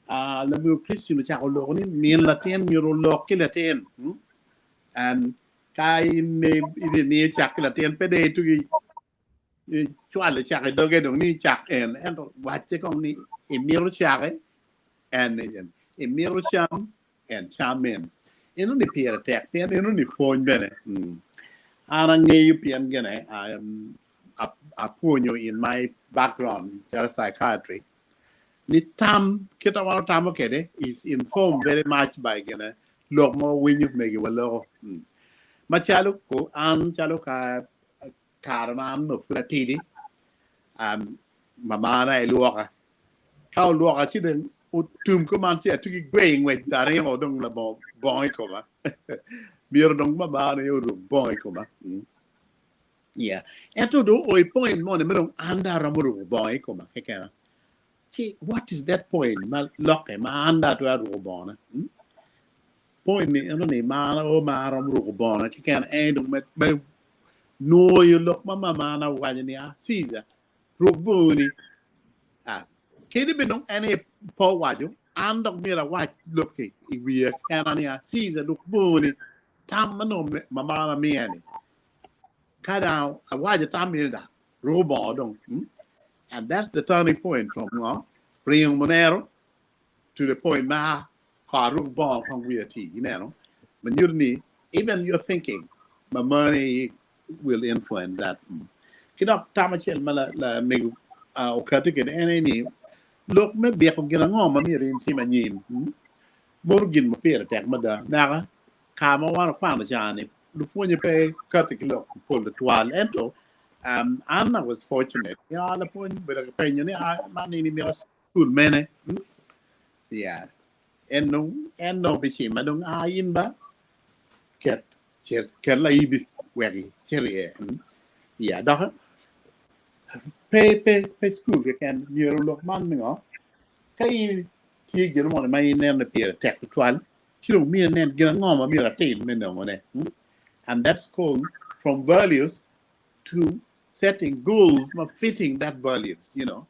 Lamego Christine ocako loko ni min latin myero olok ki latin. Ka in ibimiyo cak ki latin pe dong itugi cwalo cak i doge dong ni cak en ento wacce kong ni imito cake en imito cam en cam en. Eno ni pire tek pien eno ni pwony bene. An angeyo pien gine apwonyo in my background calo psychiatry ni tam kit ma wan otamo kwede is informed very much by gine lok ma wawinyo megiwa loko. Macalo an calo ka kare ma an onongo pud atidi mamana aye lwoka ka olwoka ci dong otum kuman ci atugi gweyo ngwec aringo dong labongo bongo i koma myero dong mamana aye oruk bongo i koma. Yeah. Ento dong o i point moni ma dong an dong aromo ruko bongo i koma kekena. Ci what is that point ma lokke ma an dong atwero ruko bongona? Hmm? Point ni eno ni ma an o ma aromo ruko bongona kekena en dong me, me nwoyo lok ma mamana owaco ni ah Caesar ruk bongoni. Ah, kadi bed dong en aye pe owaco, an dok myero awac lok-ki i wiya kekena ni ah Caesar ruk bongoni. Tam ma nongo mamana miya ni Ka dong awaco tam ni da ruko bongo dong hmm? And that's the turning point from ngo ringo munero to the point ma ko aruk bongo kong wiya ti ineno ma nyuto ni even your thinking ma money will influence that. Ki dok tam acel ma la mego okati kwede en aye ni lok me byeko gin ango ma myero in itim anyim mono gin ma pire tek mada naka Ka ma wan wakwano ca-ni, lupwonye pe kati ki lok mapol tutwal. Ento, um, an I was fortunate. Ya, lapwony obedo ka penyo ni, ah, man in imito cukul mene? Hmm? Yeah. En dong en dong bicima dong a in ba ket cit ket laibi wek icit iye. Yeah, dok pe pe pe school keken myero lok man ningo ka in tye gin mo ma ineno ni pire tek tutwal ci dong myero inen gin ango ma myero atim me nongone. And that's called from values to setting goals ma fitting that values, you know.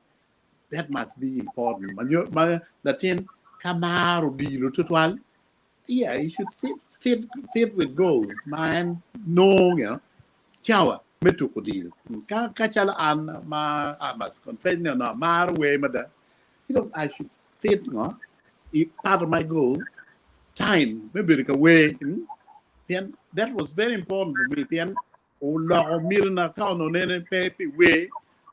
That must be important. Ma nyo ma latin ka maro odilo tutwal, yeah, you should sit fit fit with goals ma en nongo, you know, cawa me tuko odilo. Ka ka calo an ma I must confess ni onongo amaro wer mada, you know, I should fit ngo i part of my goal time me bedo ka wer. Pien that was very important for me pien oloko mitina ka onongo nene pe pi wer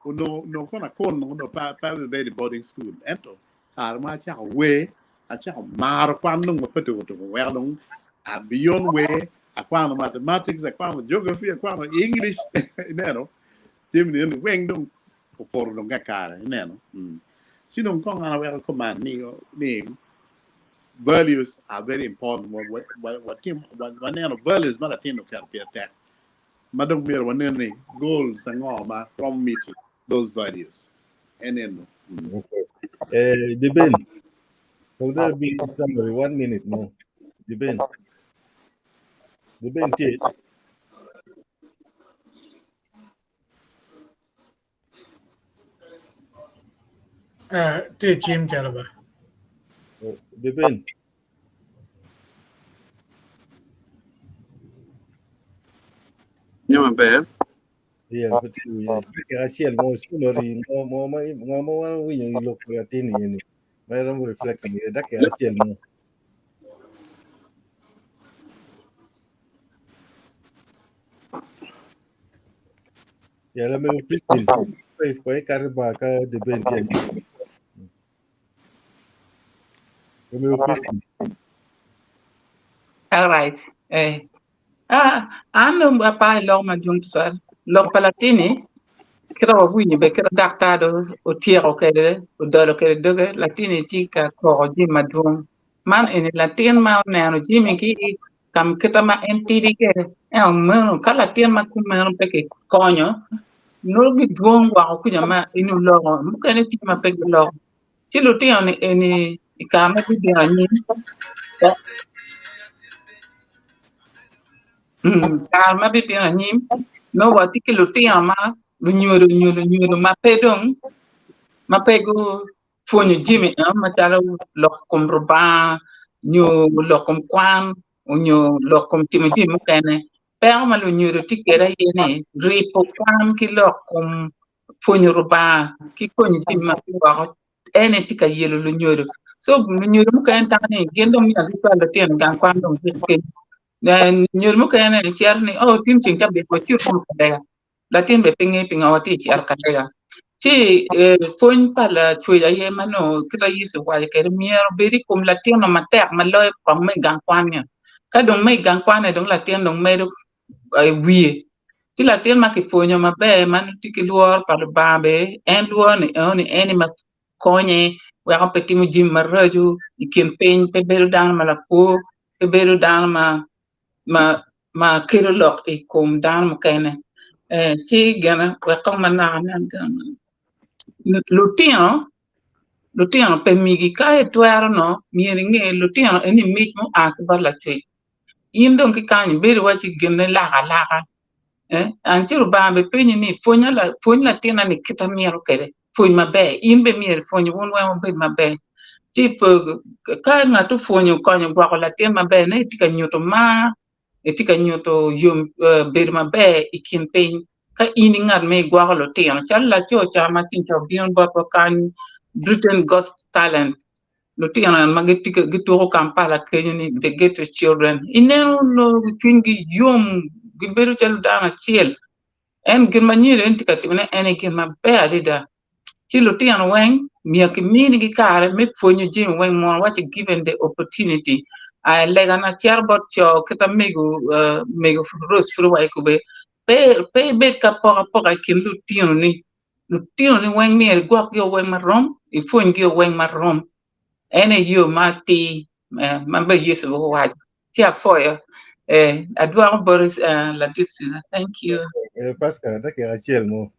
onongo onongo kono akon onongo pe pe abibedo i boarding school ento kare ma acako wer acako maro kwan dong ma pe tuko tuko weko dong a beyond wer akwano mathematics akwano geography akwano English ineno jami ni eni weng dong opoto dong kakare ineno ci dong kong an aweko kuman ni ni values are very important waneno values ma latin oketo pire tek ma dong myero wanen ni goals ango ma romo meeting those values en eno. Okay. Deben, will there be summary? 1 minute more. Deben. Deben tie. Tye cim calo ba. Deben. Nyo maber. Yeah, but achiel mo summary mo mo ma mo mo wan winyo i lok latin ni ni. Ma romo reflect ni dakika achiel mo. Yeah, let me Christine. Kwa kariba ka deben tie. Let me Christine. All right. Eh. Ah, an dong apa i lok madwong tutwal. Lok pa latini kita wawinyo be kita daktar do otyeko kwede odolo kwede doge latini tye ka koko jami madwong. Man eni latin ma oneno jami ki kam kita ma en tidi kwede ento meno ka latin ma kumeno pe kikonyo nongo gidwong woko kuca ma en oloko mukene tye ma pe giloko. Ci lutino ni eni i kare ma gibino anyim kare ma bibino anyim nongo watye ki lutino ma lunyodo nyo lunyodo ma pe dong ma pe gupwonyo jami eno macalo lok kom Rubanga nyo lok kom kwan nyo lok kom timo jami mukene. Peko ma lunyodo tye kwede aye ni ripo kwan ki lok kom pwonyo Rubanga ki konyo jami ma woko en aye tye ka yelo lunyodo. So lunyodo mukene tamo ni gin dong myero gicwal lutino i gang kwan dong gik kenyo. Lunyodo mukene cito ni oh tin ceng cabit wacit wunu ka lega. Latin bene pe ngeyo pingo watye ka cito ka lega. Ci pwony pa lacwec aye ma nongo kit ma Yecu owaco kwede myero obed i kom latin-nu matek ma loyo kong me i gang kwan-ni. Ka dong me i gang kwan-ni dong latin dong medo i wiye. Ci latin ma kipwonyo maber ma nongo tye ki lworo pa Lubanga bene en lworo ni enoni en aye ma konye weko pe timo jami maraco i kin piny pe bedo dano ma lapwor pe bedo dano ma ma kelo lok i kom dano mukene ci gine wek kong manok anen gin lutino lutino pe migi ka itwero no myero inge lutino eni mic mua ki bot lacwec in dong ki kany ibedo iwaci gine lak alaka an ci Lubanga bipenyi ni pwony latinna ni kit amito kwede pwony maber in bene myero ipwony wun weng wubed maber ci ka ngat opwonyo okonyo gwoko latin maber nongo itye ka nyuto mar itye ka nyuto yom bedo maber i kin piny ka in i ngat ma igwoko lutino calo laco ca ma ceng ca obino botwa kany Britain Got Talent lutino ma gituko Kampala kenyo ni the ghetto children ineno nongo cwinygi yom gibedo calo dano acel en gin ma nyiri en tye ka timone en aye gin maber adada ci lutino weng myero kiminigi kare me pwonyo jami weng mono waci given the opportunity legana cito bot co kit mego mego Rose pud owaco kube pe ibed ka poko apoka i kin lutinoni lutinoni weng myero igwokgi weng marom ipwonygi weng marom en aye yo ma atir. Ma be Yecu owaco ci apwoyo eh adwoko boti ladit Cina thank you. Eh, Pascal, dakika acel mo.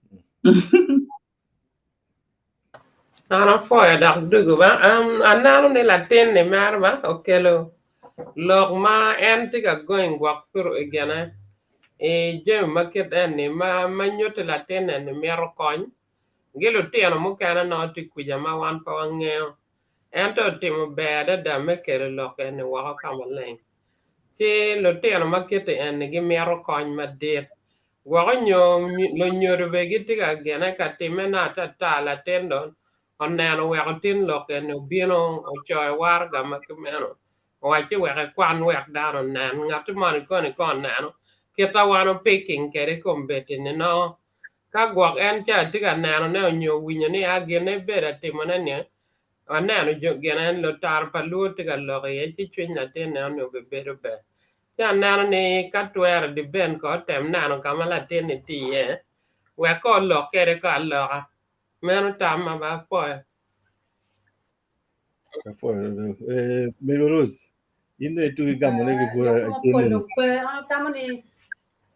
An apwoyo dok dugu ba. Um, aneno ni latin ni mere ba okelo lok ma en tye ka going gwok through i gine i jami ma kit eni ma ma nyutti latin eni mito kony gi lutino mukene nongo tye kwica ma wan pe wangeyo. Ento otimo ber adada me kelo lok eni woko ka maleng. Ci lutino ma kiti eni gimito kony madit. Gwoko nyo lunyodo bene gitye ka gine ka timme ne atata latin dong oneno weko tin lok eni obino ocoyo waraga ma kumeno owacci wek ekwan wek dano onen ngatti moni koni ka oneno kita wan opiking kwede kombeddi ni nongo Ka gwok en ca tye ka nenone onyo winyo ni a gin ebedo atimone ni, aneno jo gin en lutaro pa luo tye ka lok iye ci cwiny latin ne onongo obibedo ber. Ci aneno ni ka twero diben ko otem neno ka ma latin ni tye iye wek ko olok kede ko aloka. Meno tam ma ba apwoyo. Apwoyo. Eh, Mego Rose, in dong itugi gamone ki bura Lok acel mapol eni. dong pe an atamo ni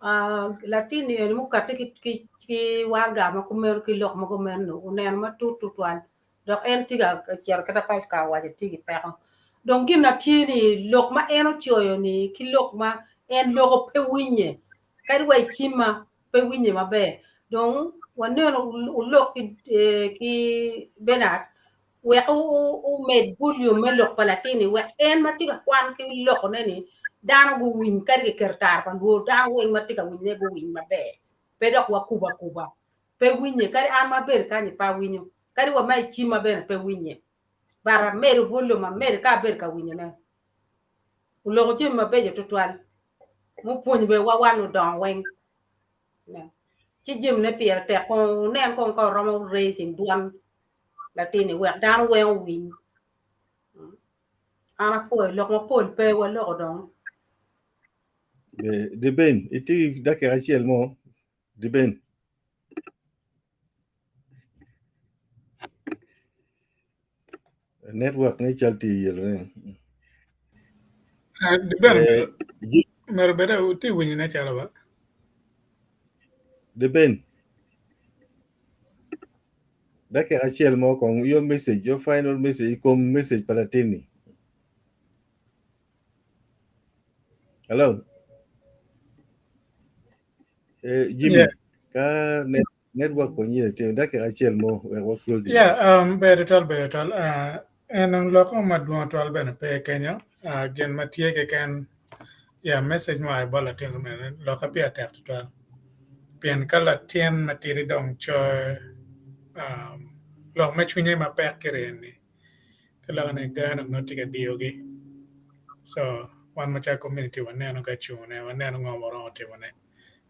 ah, latin ni eni mukati ki, ki, ki warga ma kumeno ki lok ma kumeno oneno matut tutwal dok en tye ka cito kita Pascal owaco tye ki peko dong gin na tye ni lok ma en ocoyo ni ki lok ma en loko pe winye kadi wa i cimma pe winye maber dong waneno olok ki, eh, ki Bernard wek omed volume me lok pa latin-ni wek en ma tye ka kwan ki lokone-ni dano guwiny kadi kiketo tara pa lwor dano weng ma tye ka winyone guwiny maber pe dok wakubo akuba pe winye kadi an ma abedo kany-ni pe awinyo kadi wa ma i cimma bene pe winye but amedo volume amedo ka abedo ka winyone oloko jami mabeco tutwal mupwonyo bene wa wan ludongo weng ci jamine pire tek kong wunen kong ka wuromo raising dwan latinni wek dano weng owiny. An apwoyo lok mapol pe waloko dong. Diben, itye ki dakika acel mo? Diben. Network ne cal tye yelo ne. Diben, mero bede tye winyo ne calo ba? Diben. Dakika acel mo kong your message, your final message i kom message pa latinni. Hello? Eh, Jimmy, Yeah. ka net, network ko nyire tye dakika acel mo wek wa closing. Yeah, ber tutwal, ber tutwal. En dong loko madwong twal bene pe kenyo. Gin ma tye keken, yeah, message mua i bot latin mene lokke pire tek tutwal. Pien ka latin matidi dong coyo um, lok me cwinye mapek kiri eni, te loko ni gano nongo tye ka diyogi. So, wan macalo community waneno ka cungone, waneno ngo ma waromo timone.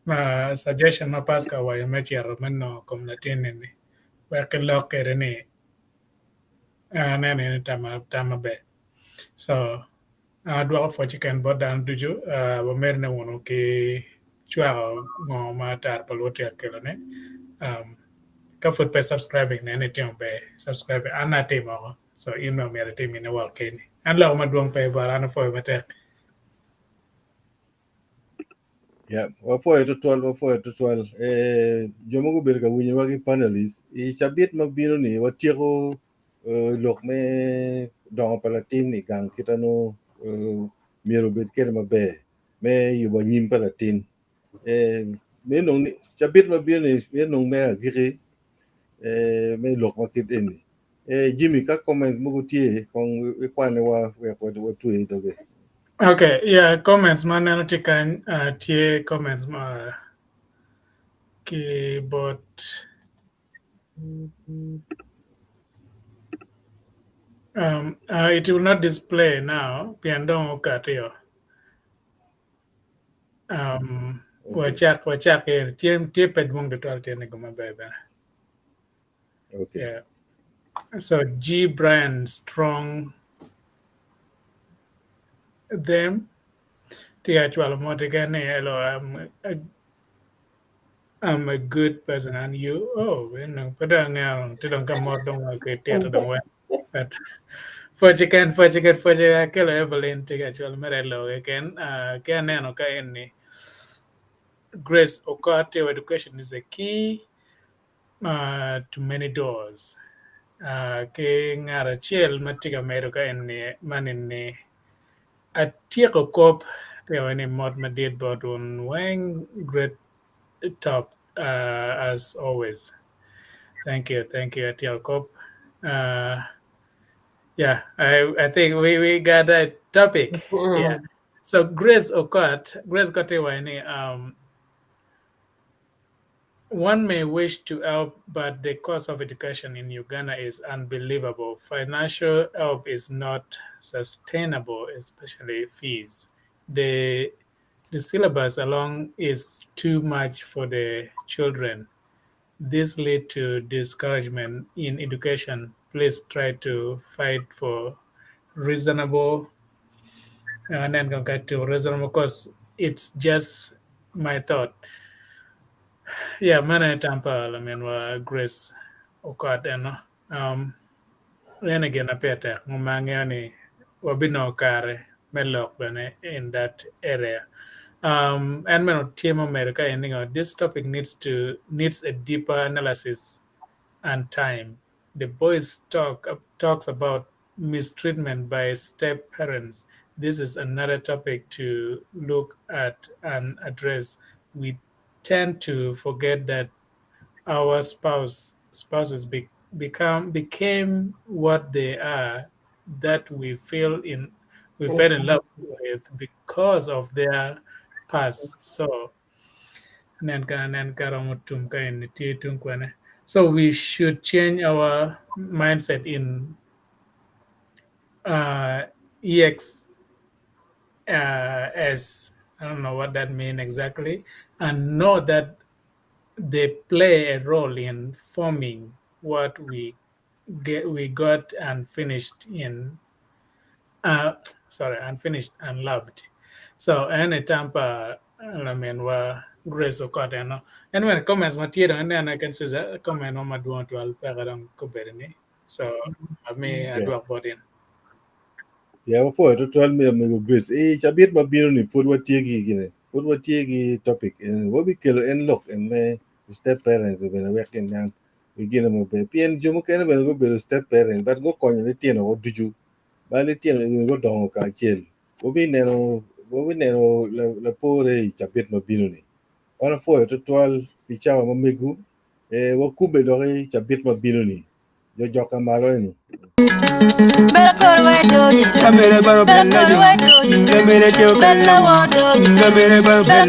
Ma suggestion ma Pascal owaco me cito me nongo kom latin eni wek kilok kwede ni aneno ni tam maber. So, adwoko pwoc keken bot dano ducu, wamedone wunu ki cwako ngo ma Tara pa Luo tye ka kelone. Ka pud pe subscribing nen ni itimo ber, subscribe an atimo oko, so in bene myero itim ine woko keni. An loko madwong pe but an apwoyo matek. Yeah, wapwoyo tutwal, wapwoyo tutwal. Eh, jo mogo obedo ka winyowa ki panelists. I cabit ma bino ni watyeko eh, lok me dongo pa latin i gang kita no eh, myero obed kede maber me yubo anyim pa latin. Eh, me nong ni cabit ma bino ni me nong me agiki eh, me lok ma kit eni. Eh, Jimmy, ka comments mogo tye kong ikwanewa wek watwe doge. Okay, yeah, comments ma aneno tye kany tye comments ma ki bot it will not display now pien dong okati o. Wacak wacak tye tye pe dwong tutwal tye ni guma ber bene. Okay. Yeah. So G Brian Strong them tye ka cwalo mot keken ni hello I'm a good person and you oh pe dong angeyo tye dong ka mot dong kitito dong wek but Pwoc keken, pwoc keken, pwoc akelo Evelyn tye ka cwalo mere lok keken. Ki aneno ka eni Grace Okot, education is a key to many doors. Ki ngat acel ma tye ka medo ka eni man eni atyeko kop tye ni mot madit bot wun weng great top as always. Thank you, thank you atyeko kop. Yeah, I think we got a topic. Yeah. So Grace Okot, Grace Okot ni one may wish to help, but the cost of education in Uganda is unbelievable. Financial help is not sustainable, especially fees. The syllabus alone is too much for the children. This lead to discouragement in education. Please try to fight for reasonable and then get to reasonable cost. It's just my thought. Yeah, mana tampa la men wa Grace Okot eno. And again apetek ngumangeo ni wabino kare me lok bene in that area. And meno tye mo medo ka en this topic needs a deeper analysis and time. The boys talks about mistreatment by step parents. This is another topic to look at and address. We tend to forget that our spouses became what they are, that we fell in love with because of their past. So nen ka nen ka romo tum ka en tye tung kwene. So we should change our mindset in EX S. I don't know what that means exactly, and know that they play a role in forming what we got and finished in sorry and finished and loved. So any tampa I mean wa Grace Okot eno. Anyway, comments ma tye dong aneno I can see comment mo madwong twal peke dong kobedo ni. So ami adwok bot in. Yeah, wapwoyo tutwal miyo mego Grace. Eh, cabit mabiro ni pud watye gi gine. Pud watye gi topic en. Wabikelo en lok en me step parents bene wek gin niang gine maber. Pien jo mukene bene gubedo step parents but gukonyo litino go ducu. Ba litino gudongo kacel. Wabineno lapore i cabit mabiro ni. Wan wapwoyo tutwal pi cawa ma mego. Eh, wakube dok i cabit mabiro ni. Jo joka malo eni. Bella